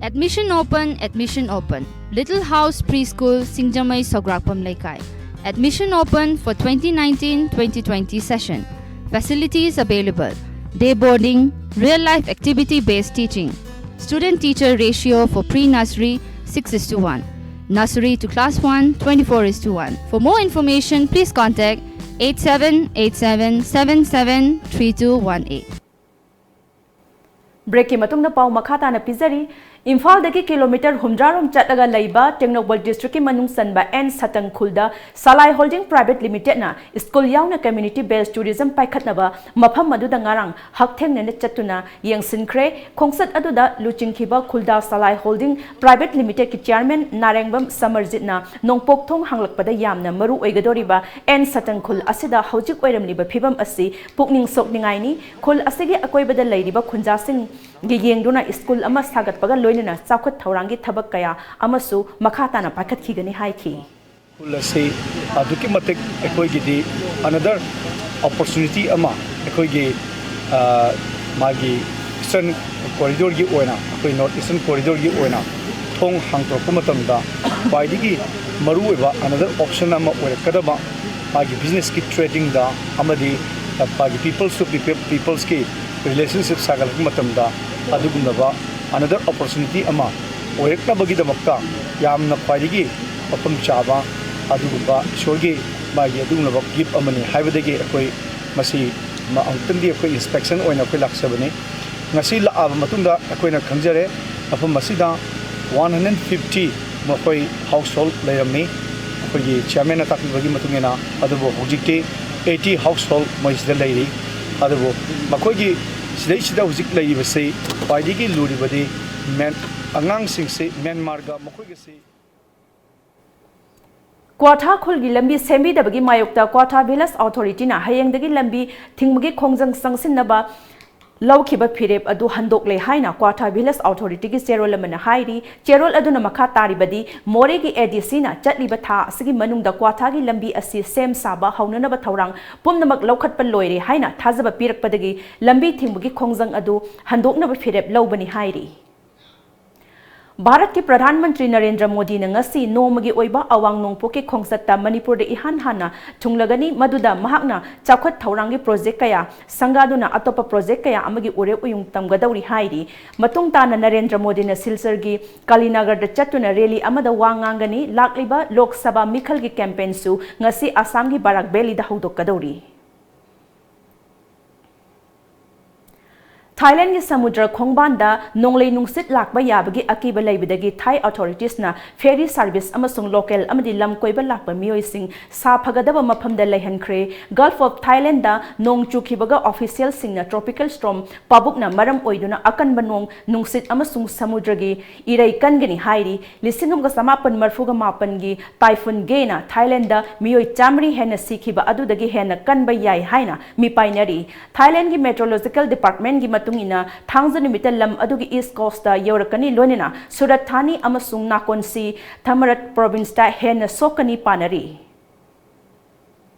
Admission open, admission open. Little House Preschool, Singjamei, Sograkpam Leikai. Admission open for twenty nineteen twenty twenty session. Facilities available: day boarding, real life activity based teaching, Student teacher ratio for pre-nursery, six is to one. Nursery to class one, twenty-four is to one. For more information, please contact eight seven eight seven seven seven three two one eight. Breakꯀꯤ ꯃꯇꯨꯡꯗ ꯄꯥꯎ ꯃꯈꯥ ꯇꯥꯅ ꯄꯤꯖꯔꯤ꯫ ꯏꯝꯐꯥꯜꯗꯒꯤ kilometre ꯍꯨꯝꯗ꯭ꯔꯥ ꯔꯣꯝ ꯆꯠꯂꯒ ꯂꯩꯕ ꯇꯦꯡꯅꯧꯄꯜ districtꯀꯤ ꯃꯅꯨꯡ ꯆꯟꯕ ꯑꯦꯟ ꯁꯇꯪ ꯈꯨꯜꯗ ꯁꯂꯥꯏ Holding Private Limitedꯅ school ꯌꯥꯎꯅ community based tourism ꯄꯥꯏꯈꯠꯅꯕ ꯃꯐꯝ ꯑꯗꯨꯗ ꯉꯔꯥꯡ ꯍꯛꯊꯦꯡꯅꯅ ꯆꯠꯇꯨꯅ ꯌꯦꯡꯁꯤꯟꯈ꯭ꯔꯦ꯫ ꯈꯣꯡꯆꯠ ꯑꯗꯨꯗ ꯂꯨꯆꯤꯡꯈꯤꯕ ꯈꯨꯜꯗꯥ ꯁꯂꯥꯏ Holding Private Limitedꯀꯤ chairman ꯅꯥꯔꯦꯡꯕꯝ ꯁꯃꯔꯖꯤꯠꯅ ꯅꯣꯡꯄꯣꯛ ꯊꯣꯡ ꯍꯥꯡꯂꯛꯄꯗ ꯌꯥꯝꯅ ꯃꯔꯨ ꯑꯣꯏꯒꯗꯧꯔꯤꯕ ꯑꯦꯟ ꯁꯇꯪ ꯈꯨꯜ ꯑꯁꯤꯗ ꯍꯧꯖꯤꯛ ꯑꯣꯏꯔꯝꯂꯤꯕ ꯐꯤꯕꯝ ꯑꯁꯤ ꯄꯨꯛꯅꯤꯡ ꯁꯣꯛꯅꯤꯡꯉꯥꯏꯅꯤ꯫ ꯈꯨꯜ ꯑꯁꯤꯒꯤ ꯑꯀꯣꯏꯕꯗ ꯂꯩꯔꯤꯕ ꯈꯨꯟꯖꯥꯁꯤꯡꯒꯤ ꯌꯦꯡꯗꯨꯅ school ꯑꯃ ꯁꯥꯒꯠꯄꯒ ꯂꯣꯏꯅꯅ ꯆꯥꯎꯈꯠ ꯊꯧꯔꯥꯡꯒꯤ ꯊꯕꯛ ꯀꯌꯥ ꯑꯃꯁꯨ ꯃꯈꯥ ꯇꯥꯅ ꯄꯥꯏꯈꯠꯈꯤꯒꯅꯤ ꯍꯥꯏꯈꯤ꯫ ꯈꯨꯜ ꯑꯁꯤ ꯑꯗꯨꯛꯀꯤ ꯃꯇꯤꯛ ꯑꯩꯈꯣꯏꯒꯤꯗꯤ another opportunity ꯑꯃ ꯑꯩꯈꯣꯏꯒꯤ, ꯑ, ꯃꯥꯒꯤ Eastern Corridorꯒꯤ ꯑꯣꯏꯅ, ꯑꯩꯈꯣꯏ North Eastern Corridorꯒꯤ ꯑꯣꯏꯅ ꯊꯣꯡ ꯍꯥꯡꯗꯣꯔꯛꯄ ꯃꯇꯝꯗ ꯈ꯭ꯋꯥꯏꯗꯒꯤ ꯃꯔꯨꯑꯣꯏꯕ another option ꯑꯃ ꯑꯣꯏꯔꯛꯀꯗꯕ, ꯃꯥꯒꯤ businessꯀꯤ tradingꯗ ꯑꯃꯗꯤ ꯃꯥꯒꯤ peoples to people, peoplesꯀꯤ relationship ꯁꯥꯒꯠꯂꯛꯄ ꯃꯇꯝꯗ ꯑꯗꯨꯒꯨꯝꯂꯕ another opportunity ꯑꯃ ꯑꯣꯏꯔꯛꯅꯕꯒꯤꯗꯃꯛꯇ ꯌꯥꯝꯅ ꯈ꯭ꯋꯥꯏꯗꯒꯤ ꯃꯐꯝ ꯆꯥꯕ ꯑꯗꯨꯒꯨꯝꯕ ꯏꯁꯣꯔꯒꯤ ꯃꯥꯒꯤ ꯑꯗꯨꯒꯨꯝꯂꯕ gift ꯑꯃꯅꯤ ꯍꯥꯏꯕꯗꯒꯤ ꯑꯩꯈꯣꯏ ꯃꯁꯤ ꯃ-, ꯑꯃꯨꯛꯇꯪꯗꯤ ꯑꯩꯈꯣꯏ inspection ꯑꯣꯏꯅ ꯑꯩꯈꯣꯏ ꯂꯥꯛꯆꯕꯅꯤ꯫ ꯉꯁꯤ ꯂꯥꯛꯑꯕ ꯃꯇꯨꯡꯗ ꯑꯩꯈꯣꯏꯅ ꯈꯪꯖꯔꯦ, ꯃꯐꯝ ꯑꯁꯤꯗ one hundred fifty ꯃꯈꯣꯏ household ꯂꯩꯔꯝꯃꯤ, ꯑꯩꯈꯣꯏꯒꯤ chairmanꯅ ꯇꯥꯛꯄꯤꯕꯒꯤ ꯃꯇꯨꯡ ꯏꯟꯅ꯫ ꯑꯗꯨꯕꯨ ꯍꯧꯖꯤꯛꯇꯤ eighty household ꯃꯣꯏꯁꯤꯗ ꯂꯩꯔꯤ꯫ ꯑꯗꯨꯕꯨ ꯃꯈꯣꯏꯒꯤ ꯁꯤꯗꯩꯁꯤꯗ ꯍꯧꯖꯤꯛ ꯂꯩꯔꯤꯕꯁꯤ ꯈ꯭ꯋꯥꯏꯗꯒꯤ ꯂꯨꯔꯤꯕꯗꯤ ꯃ꯭ꯌꯥꯟ-, ꯑꯉꯥꯡꯁꯤꯡꯁꯤ ꯃ꯭ꯌꯥꯟꯃꯥꯔꯒ ꯃꯈꯣꯏꯒꯁꯤ ꯀ꯭ꯋꯥꯊꯥ ꯈꯨꯜꯒꯤ ꯂꯝꯕꯤ ꯁꯦꯝꯕꯤꯗꯕꯒꯤ ꯃꯥꯌꯣꯛꯇ ꯀ꯭ꯋꯥꯊꯥ Village Authorityꯅ ꯍꯌꯦꯡꯗꯒꯤ ꯂꯝꯕꯤ ꯊꯤꯡꯕꯒꯤ ꯈꯣꯡꯖꯪ ꯆꯪꯁꯤꯟꯅꯕ ꯂꯧꯈꯤꯕ ꯐꯤꯔꯦꯞ ꯑꯗꯨ ꯍꯟꯗꯣꯛꯂꯦ ꯍꯥꯏꯅ ꯀ꯭ꯋꯥꯊꯥ Village Authorityꯒꯤ ꯆꯦꯔꯣꯜ ꯑꯃꯅ ꯍꯥꯏꯔꯤ꯫ ꯆꯦꯔꯣꯜ ꯑꯗꯨꯅ ꯃꯈꯥ ꯇꯥꯔꯤꯕꯗꯤ, ꯃꯣꯔꯦꯒꯤ ADCꯅ ꯆꯠꯂꯤꯕ ꯊꯥ ꯑꯁꯤꯒꯤ ꯃꯅꯨꯡꯗ ꯀ꯭ꯋꯥꯊꯥꯒꯤ ꯂꯝꯕꯤ ꯑꯁꯤ ꯁꯦꯝ ꯁꯥꯕ ꯍꯧꯅꯅꯕ ꯊꯧꯔꯥꯡ ꯄꯨꯝꯅꯃꯛ ꯂꯧꯈꯠꯄ ꯂꯣꯏꯔꯦ ꯍꯥꯏꯅ ꯊꯥꯖꯕ ꯄꯤꯔꯛꯄꯗꯒꯤ ꯂꯝꯕꯤ ꯊꯤꯡꯕꯒꯤ ꯈꯣꯡꯖꯪ ꯑꯗꯨ ꯍꯟꯗꯣꯛꯅꯕ ꯐꯤꯔꯦꯞ ꯂꯧꯕꯅꯤ ꯍꯥꯏꯔꯤ꯫ ꯚꯥꯔꯠꯀꯤ ꯄ꯭ꯔꯙꯥꯟ ꯃꯟꯇ꯭ꯔꯤ ꯅꯔꯦꯟꯗ꯭ꯔ ꯃꯣꯗꯤꯅ ꯉꯁꯤ ꯅꯣꯡꯃꯒꯤ ꯑꯣꯏꯕ ꯑꯋꯥꯡ ꯅꯣꯡꯄꯣꯛꯀꯤ ꯈꯣꯡꯆꯠꯇ ꯃꯅꯤꯄꯨꯔꯗ ꯏꯍꯥꯟ ꯍꯥꯟꯅ ꯊꯨꯡꯂꯒꯅꯤ, ꯃꯗꯨꯗ ꯃꯍꯥꯛꯅ ꯆꯥꯎꯈꯠ ꯊꯧꯔꯥꯡꯒꯤ ꯄ꯭ꯔꯣꯖꯦꯛ ꯀꯌꯥ ꯁꯪꯒꯥꯗꯨꯅ ꯑꯇꯣꯞꯄ ꯄ꯭ꯔꯣꯖꯦꯛ ꯀꯌꯥ ꯑꯃꯒꯤ ꯎꯔꯦꯞ ꯎꯌꯨꯡ ꯇꯝꯒꯗꯧꯔꯤ ꯍꯥꯏꯔꯤ꯫ ꯃꯇꯨꯡ ꯇꯥꯅ ꯅꯔꯦꯟꯗ꯭ꯔ ꯃꯣꯗꯤꯅ ꯁꯤꯜꯆꯔꯒꯤ ꯀꯥꯂꯤꯅꯒꯔꯗ ꯆꯠꯇꯨꯅ ꯔꯦꯂꯤ ꯑꯃꯗ ꯋꯥ ꯉꯥꯡꯒꯅꯤ꯫ ꯂꯥꯛꯂꯤꯕ ꯂꯣꯛ ꯁꯚꯥ ꯃꯤꯈꯜꯒꯤ ꯀꯦꯝꯄꯦꯟꯁꯨ ꯉꯁꯤ ꯑꯁꯥꯝꯒꯤ ꯕꯔꯥꯛ ꯚꯦꯂꯤꯗ ꯍꯧꯗꯣꯛꯀꯗꯧꯔꯤ꯫ ꯊꯥꯏꯂꯦꯟꯒꯤ ꯁꯃꯨꯗ꯭ꯔ ꯈꯣꯡꯕꯥꯟꯗ ꯅꯣꯡꯂꯩ ꯅꯨꯡꯁꯤꯠ ꯂꯥꯛꯄ ꯌꯥꯕꯒꯤ ꯑꯀꯤꯕ ꯂꯩꯕꯗꯒꯤ ꯊꯥꯏ ꯑꯣꯊꯣꯔꯤꯇꯤꯁꯅ ꯐꯦꯔꯤ ꯁꯥꯔꯚꯤꯁ ꯑꯃꯁꯨꯡ ꯂꯣꯀꯦꯜ ꯑꯃꯗꯤ ꯂꯝ ꯀꯣꯏꯕ ꯂꯥꯛꯄ ꯃꯤꯑꯣꯏꯁꯤꯡ ꯁꯥꯐꯒꯗꯕ ꯃꯐꯝꯗ ꯂꯩꯍꯟꯈ꯭ꯔꯦ꯫ ꯒꯜꯐ ꯑꯣꯐ ꯊꯥꯏꯂꯦꯟꯗ ꯅꯣꯡ ꯆꯨꯈꯤꯕꯒ ꯑꯣꯐꯤꯁꯤꯌꯦꯜꯁꯤꯡꯅ ꯇ꯭ꯔꯣꯄꯤꯀꯦꯜ ꯁ꯭ꯇꯣꯔꯝ ꯄꯥꯕꯨꯛꯅ ꯃꯔꯝ ꯑꯣꯏꯗꯨꯅ ꯑꯀꯟꯕ ꯅꯣꯡ, ꯅꯨꯡꯁꯤꯠ ꯑꯃꯁꯨꯡ ꯁꯃꯨꯗ꯭ꯔꯒꯤ ꯏꯔꯩ ꯀꯟꯒꯅꯤ ꯍꯥꯏꯔꯤ꯫ ꯂꯤꯁꯤꯡ ꯑꯃꯒ ꯆꯃꯥꯄꯟ ꯃꯔꯤꯐꯨꯒ ꯃꯥꯄꯟꯒꯤ ꯇꯥꯏꯐꯨꯟ ꯒꯦꯅ ꯊꯥꯏꯂꯦꯟꯗ ꯃꯤꯑꯣꯏ ꯆꯥꯃꯔꯤ ꯍꯦꯟꯅ ꯁꯤꯈꯤꯕ ꯑꯗꯨꯗꯒꯤ ꯍꯦꯟꯅ ꯀꯟꯕ ꯌꯥꯏ ꯍꯥꯏꯅ ꯃꯤꯄꯥꯏꯅꯔꯤ꯫ ꯊꯥꯏꯂꯦꯟꯒꯤ ꯃꯦꯇ꯭ꯔꯣꯂꯣꯖꯤꯀꯦꯜ ꯗꯤꯄꯥꯔꯠꯃꯦꯟꯒꯤ ꯃꯇꯨꯡ ꯏꯟꯅ, ꯊꯥꯡꯖ ꯅꯨꯃꯤꯠꯇ ꯂꯝ ꯑꯗꯨꯒꯤ ꯏꯁ ꯀꯣꯁꯇ ꯌꯧꯔꯛꯀꯅꯤ, ꯂꯣꯏꯅꯅ ꯁꯨꯔꯠ ꯊꯥꯅꯤ ꯑꯃꯁꯨꯡ ꯅꯥꯀꯣꯟꯁꯤ ꯊꯃꯔꯠ ꯄ꯭ꯔꯣꯚꯤꯟꯁꯇ ꯍꯦꯟꯅ ꯁꯣꯛꯀꯅꯤ ꯄꯥꯅꯔꯤ꯫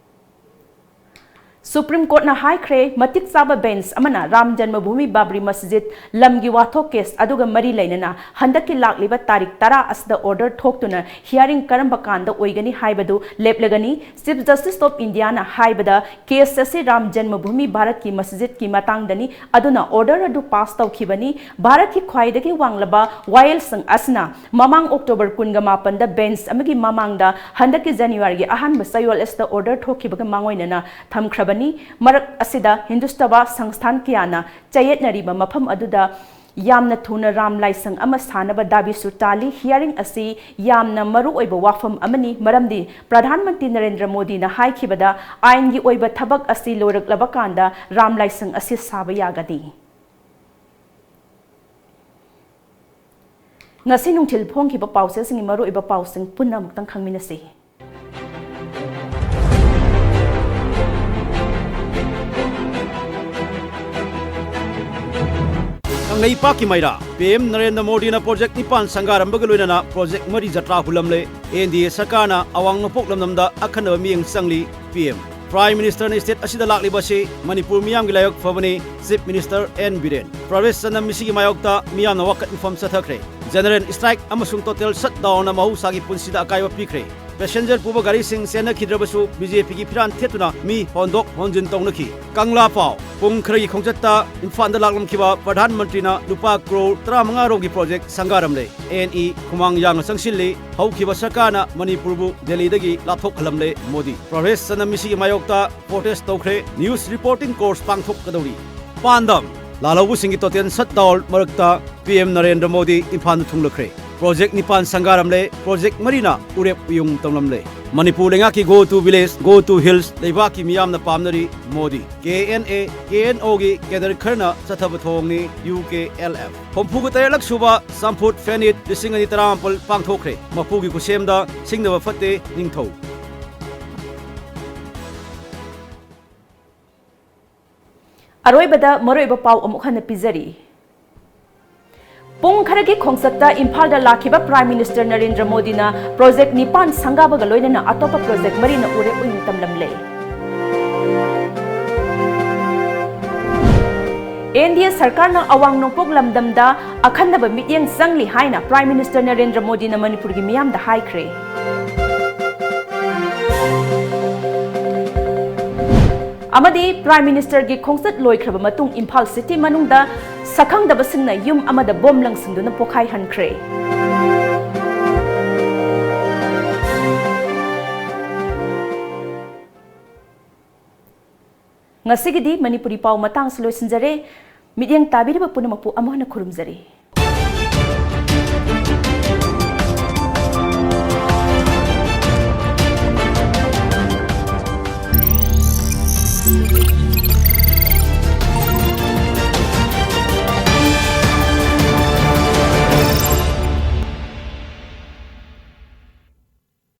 ꯁꯨꯄ꯭ꯔꯤꯝ ꯀꯣꯔꯠꯅ ꯍꯥꯏꯈ꯭ꯔꯦ, ꯃꯇꯤꯛ ꯆꯥꯕ ꯕꯦꯟꯆ ꯑꯃꯅ ꯔꯥꯝ ꯖꯟꯃꯚꯨꯃꯤ ꯕꯥꯕ꯭ꯔꯤ ꯃꯁꯖꯤꯗ ꯂꯝꯒꯤ ꯋꯥꯊꯣꯛ ꯀꯦꯁ ꯑꯗꯨꯒ ꯃꯔꯤ ꯂꯩꯅꯅ ꯍꯟꯗꯛꯀꯤ ꯂꯥꯛꯂꯤꯕ ꯇꯥꯔꯤꯛ ꯇꯔꯥ ꯑꯁꯤꯗ ꯑꯣꯔꯗꯔ ꯊꯣꯛꯇꯨꯅ ꯍꯤꯌꯥꯔꯤꯡ ꯀꯔꯝꯕ ꯀꯥꯟꯗ ꯑꯣꯏꯒꯅꯤ ꯍꯥꯏꯕꯗꯨ ꯂꯦꯞꯂꯒꯅꯤ꯫ ꯆꯤꯐ ꯖꯁꯇꯤꯁ ꯑꯣꯐ ꯏꯟꯗꯤꯌꯥꯅ ꯍꯥꯏꯕꯗ, ꯀꯦꯁ ꯑꯁꯤ ꯔꯥꯝ ꯖꯟꯃꯚꯨꯃꯤ ꯚꯥꯔꯠꯀꯤ ꯃꯁꯖꯤꯗꯀꯤ ꯃꯇꯥꯡꯗꯅꯤ, ꯑꯗꯨꯅ ꯑꯣꯔꯗꯔ ꯑꯗꯨ ꯄꯥꯁ ꯇꯧꯈꯤꯕꯅꯤ꯫ ꯚꯥꯔꯠꯀꯤ ꯈ꯭ꯋꯥꯏꯗꯒꯤ ꯋꯥꯡꯂꯕ ꯋꯥꯌꯦꯜꯁꯪ ꯑꯁꯤꯅ ꯃꯃꯥꯡ ꯑꯣꯛꯇꯣꯕꯔ ꯀꯨꯟꯒ ꯃꯥꯄꯟꯗ ꯕꯦꯟꯆ ꯑꯃꯒꯤ ꯃꯃꯥꯡꯗ ꯍꯟꯗꯛꯀꯤ ꯖꯅꯋꯥꯔꯤꯒꯤ ꯑꯍꯥꯟꯕ ꯆꯌꯣꯜ ꯑꯁꯤꯗ ꯑꯣꯔꯗꯔ ꯊꯣꯛꯈꯤꯕꯒ ꯃꯥꯡꯑꯣꯏꯅꯅ ꯊꯝꯈ꯭ꯔꯕꯅꯤ꯫ ꯃꯔꯛ ꯑꯁꯤꯗ ꯍꯤꯟꯗꯨꯁꯇꯕꯥ ꯁꯪꯁꯊꯥꯟ ꯀꯌꯥꯅ ꯆꯌꯦꯠꯅꯔꯤꯕ ꯃꯐꯝ ꯑꯗꯨꯗ ꯌꯥꯝꯅ ꯊꯨꯅ ꯔꯥꯝ ꯂꯥꯏꯁꯪ ꯑꯃ ꯁꯥꯅꯕ ꯗꯥꯕꯤꯁꯨ ꯇꯥꯜꯂꯤ꯫ ꯍꯤꯌꯥꯔꯤꯡ ꯑꯁꯤ ꯌꯥꯝꯅ ꯃꯔꯨ ꯑꯣꯏꯕ ꯋꯥꯐꯝ ꯑꯃꯅꯤ, ꯃꯔꯝꯗꯤ ꯄ꯭ꯔꯙꯥꯟ ꯃꯟꯇ꯭ꯔꯤ ꯅꯔꯦꯟꯗ꯭ꯔ ꯃꯣꯗꯤꯅ ꯍꯥꯏꯈꯤꯕꯗ, ꯑꯥꯏꯟꯒꯤ ꯑꯣꯏꯕ ꯊꯕꯛ ꯑꯁꯤ ꯂꯣꯏꯔꯛꯂꯕ ꯀꯥꯟꯗ ꯔꯥꯝ ꯂꯥꯏꯁꯪ ꯑꯁꯤ ꯁꯥꯕ ꯌꯥꯒꯅꯤ꯫ ꯉꯁꯤ ꯅꯨꯡꯊꯤꯜ ꯐꯣꯡꯈꯤꯕ ꯄꯥꯎꯆꯦꯁꯤꯡꯒꯤ ꯃꯔꯨꯑꯣꯏꯕ ꯄꯥꯎꯁꯤꯡ ꯄꯨꯟꯅ ꯑꯃꯨꯛꯇꯪ ꯈꯪꯃꯤꯟꯅꯁꯤ꯫ ꯀꯪꯂꯩꯄꯥꯛꯀꯤ ꯃꯩꯔꯥ, ꯄꯤ ꯑꯦꯝ ꯅꯔꯦꯟꯗ꯭ꯔ ꯃꯣꯗꯤꯅ ꯄ꯭ꯔꯣꯖꯦꯛ ꯅꯤꯄꯥꯟ ꯁꯪꯒꯥꯔꯝꯕꯒ ꯂꯣꯏꯅꯅ ꯄ꯭ꯔꯣꯖꯦꯛ ꯃꯔꯤ ꯖꯇ꯭ꯔꯥ ꯍꯨꯜꯂꯝꯂꯦ꯫ ꯑꯦꯟ ꯗꯤ ꯑꯦ ꯁꯔꯀꯥꯔꯅ ꯑꯋꯥꯡ ꯅꯣꯡꯄꯣꯛ ꯂꯝꯗꯝꯗ ꯑꯈꯟꯅꯕ ꯃꯤꯠꯌꯦꯡ ꯆꯪꯂꯤ꯫ ꯄꯤ ꯑꯦꯝ, ꯄ꯭ꯔꯥꯏꯝ ꯃꯤꯅꯤꯁꯇꯔꯅ ꯁ꯭ꯇꯦꯠ ꯑꯁꯤꯗ ꯂꯥꯛꯂꯤꯕ ꯑꯁꯤ ꯃꯅꯤꯄꯨꯔ ꯃꯤꯌꯥꯝꯒꯤ ꯂꯥꯏꯕꯛ ꯐꯕꯅꯤ꯫ Chief minister N Biren. Private ꯆꯅꯝ ꯃꯤꯁꯤꯒꯤ ꯃꯥꯌꯣꯛꯇ ꯃꯤꯌꯥꯝꯅ ꯋꯥꯀꯠ ꯃꯤꯐꯝ ꯆꯠꯊꯈ꯭ꯔꯦ꯫ ꯖꯦꯅꯔꯦꯜ ꯁ꯭ꯇ꯭ꯔꯥꯏꯛ ꯑꯃꯁꯨꯡ ꯇꯣꯇꯦꯜ ꯁꯠꯗꯥꯎꯟꯅ ꯃꯍꯧꯁꯥꯒꯤ ꯄꯨꯟꯁꯤꯗ ꯑꯀꯥꯏꯕ ꯄꯤꯈ꯭ꯔꯦ꯫ ꯄꯦꯁꯦꯟꯖꯔ ꯄꯨꯕ ꯒꯥꯔꯤꯁꯤꯡ ꯆꯦꯟꯅꯈꯤꯗ꯭ꯔꯕꯁꯨ ꯕꯤ ꯖꯦ ꯄꯤꯒꯤ ꯐꯤꯔꯥꯟ ꯊꯦꯠꯇꯨꯅ ꯃꯤ ꯍꯣꯟꯗꯣꯛ ꯍꯣꯟꯖꯤꯟ ꯇꯧꯅꯈꯤ꯫ ꯀꯪꯂꯥ ꯄꯥꯎ꯫ ꯄꯨꯡ ꯈꯔꯒꯤ ꯈꯣꯡꯆꯠꯇ ꯏꯝꯐꯥꯜꯗ ꯂꯥꯛꯂꯝꯈꯤꯕ ꯄ꯭ꯔꯙꯥꯟ ꯃꯟꯇ꯭ꯔꯤꯅ ꯂꯨꯄꯥ ꯀ꯭ꯔꯣꯔ ꯇꯔꯥꯃꯉꯥ ꯔꯣꯝꯒꯤ ꯄ꯭ꯔꯣꯖꯦꯛ ꯁꯪꯒꯥꯔꯝꯂꯦ꯫ ꯑꯦꯟ ꯏ ꯈꯨꯃꯥꯡ ꯌꯥꯡꯅ ꯆꯪꯁꯤꯜꯂꯤ꯫ ꯍꯧꯈꯤꯕ ꯁꯔꯀꯥꯔꯅ ꯃꯅꯤꯄꯨꯔꯕꯨ ꯗꯦꯜꯂꯤꯗꯒꯤ ꯂꯥꯞꯊꯣꯛꯍꯜꯂꯝꯂꯦ ꯃꯣꯗꯤ꯫ ꯄ꯭ꯔꯣꯇꯦꯁ ꯆꯠꯅꯕ ꯃꯤꯁꯤꯒꯤ ꯃꯥꯌꯣꯛꯇ ꯄ꯭ꯔꯣꯇꯦꯁ ꯇꯧꯈ꯭ꯔꯦ꯫ ꯅ꯭ꯌꯨꯁ ꯔꯤꯄꯣꯔꯇꯤꯡ ꯀꯣꯔꯁ ꯄꯥꯡꯊꯣꯛꯀꯗꯧꯔꯤ꯫ ꯄꯥꯟꯗꯝ: ꯂꯥꯜꯍꯧꯕꯁꯤꯡꯒꯤ ꯇꯣꯇꯦꯜ ꯁꯠꯗꯥꯎꯟ ꯃꯔꯛꯇ ꯄꯤ ꯑꯦꯝ ꯅꯔꯦꯟꯗ꯭ꯔ ꯃꯣꯗꯤ ꯏꯝꯐꯥꯜꯗ ꯊꯨꯡꯂꯈ꯭ꯔꯦ꯫ ꯄ꯭ꯔꯣꯖꯦꯛ ꯅꯤꯄꯥꯟ ꯁꯪꯒꯥꯔꯝꯂꯦ꯫ ꯄ꯭ꯔꯣꯖꯦꯛ ꯃꯔꯤꯅ ꯎꯔꯦꯞ ꯎꯌꯨꯡ ꯇꯝꯂꯝꯂꯦ꯫ ꯃꯅꯤꯄꯨꯔ ꯂꯩꯉꯥꯛꯀꯤ Go to Village, Go to Hills ꯂꯩꯕꯥꯛꯀꯤ ꯃꯤꯌꯥꯝꯅ ꯄꯥꯝꯅꯔꯤ ꯃꯣꯗꯤ꯫ ꯀꯦ ꯑꯦꯟ ꯑꯦ, ꯀꯦ ꯑꯦꯟ ꯑꯣꯒꯤ ꯀꯦꯗꯔ ꯈꯔꯅ ꯆꯠꯊꯕ ꯊꯧꯑꯣꯡꯅꯤ ꯌꯨ ꯀꯦ ꯑꯦꯜ ꯑꯦꯐ꯫ ꯍꯨꯝꯐꯨꯒ ꯇꯔꯦꯠꯂꯛ ꯁꯨꯕ ꯆꯝꯐꯨꯠ ꯐꯦꯅꯤꯠ ꯂꯤꯁꯤꯡ ꯑꯅꯤ ꯇꯔꯥꯃꯥꯄꯜ ꯄꯥꯡꯊꯣꯛꯈ꯭ꯔꯦ꯫ ꯃꯄꯨꯒꯤ ꯈꯨꯠꯁꯦꯝꯗ ꯁꯤꯡꯅꯕ ꯐꯠꯇꯦ ꯅꯤꯡꯊꯧ꯫ ꯑꯔꯣꯏꯕꯗ ꯃꯔꯨꯑꯣꯏꯕ ꯄꯥꯎ ꯑꯃꯨꯛ ꯍꯟꯅ ꯄꯤꯖꯔꯤ꯫ ꯄꯨꯡ ꯈꯔꯒꯤ ꯈꯣꯡꯆꯠꯇ ꯏꯝꯐꯥꯜꯗ ꯂꯥꯛꯈꯤꯕ ꯄ꯭ꯔꯥꯏꯝ ꯃꯤꯅꯤꯁꯇꯔ ꯅꯔꯦꯟꯗ꯭ꯔ ꯃꯣꯗꯤꯅ ꯄ꯭ꯔꯣꯖꯦꯛ ꯅꯤꯄꯥꯟ ꯁꯪꯒꯥꯕꯒ ꯂꯣꯏꯅꯅ ꯑꯇꯣꯞꯄ ꯄ꯭ꯔꯣꯖꯦꯛ ꯃꯔꯤꯅ ꯎꯔꯦꯞ ꯎꯌꯨꯡ ꯇꯝꯂꯝꯂꯦ꯫ ꯑꯦꯟ ꯗꯤ ꯑꯦ ꯁꯔꯀꯥꯔꯅ ꯑꯋꯥꯡ ꯅꯣꯡꯄꯣꯛ ꯂꯝꯗꯝꯗ ꯑꯈꯟꯅꯕ ꯃꯤꯠꯌꯦꯡ ꯆꯪꯂꯤ ꯍꯥꯏꯅ ꯄ꯭ꯔꯥꯏꯝ ꯃꯤꯅꯤꯁꯇꯔ ꯅꯔꯦꯟꯗ꯭ꯔ ꯃꯣꯗꯤꯅ ꯃꯅꯤꯄꯨꯔꯒꯤ ꯃꯤꯌꯥꯝꯗ ꯍꯥꯏꯈ꯭ꯔꯦ꯫ ꯑꯃꯗꯤ ꯄ꯭ꯔꯥꯏꯝ ꯃꯤꯅꯤꯁꯇꯔꯒꯤ ꯈꯣꯡꯆꯠ ꯂꯣꯏꯈ꯭ꯔꯕ ꯃꯇꯨꯡ ꯏꯝꯐꯥꯜ ꯁꯤꯇꯤ ꯃꯅꯨꯡꯗ ꯁꯛꯈꯪꯗꯕꯁꯤꯡꯅ ꯌꯨꯝ ꯑꯃꯗ ꯕꯣꯝ ꯂꯪꯁꯤꯟꯗꯨꯅ ꯄꯣꯈꯥꯏꯍꯟꯈ꯭ꯔꯦ꯫ ꯉꯁꯤꯒꯤꯗꯤ ꯃꯅꯤꯄꯨꯔꯤ ꯄꯥꯎ ꯃꯇꯥꯡꯁꯨ ꯂꯣꯏꯁꯤꯟꯖꯔꯦ꯫ ꯃꯤꯠꯌꯦꯡ ꯇꯥꯕꯤꯔꯤꯕ ꯄꯨꯝꯅꯃꯛꯄꯨ ꯑꯃꯨꯛ ꯍꯟꯅ ꯈꯨꯔꯨꯝꯖꯔꯤ꯫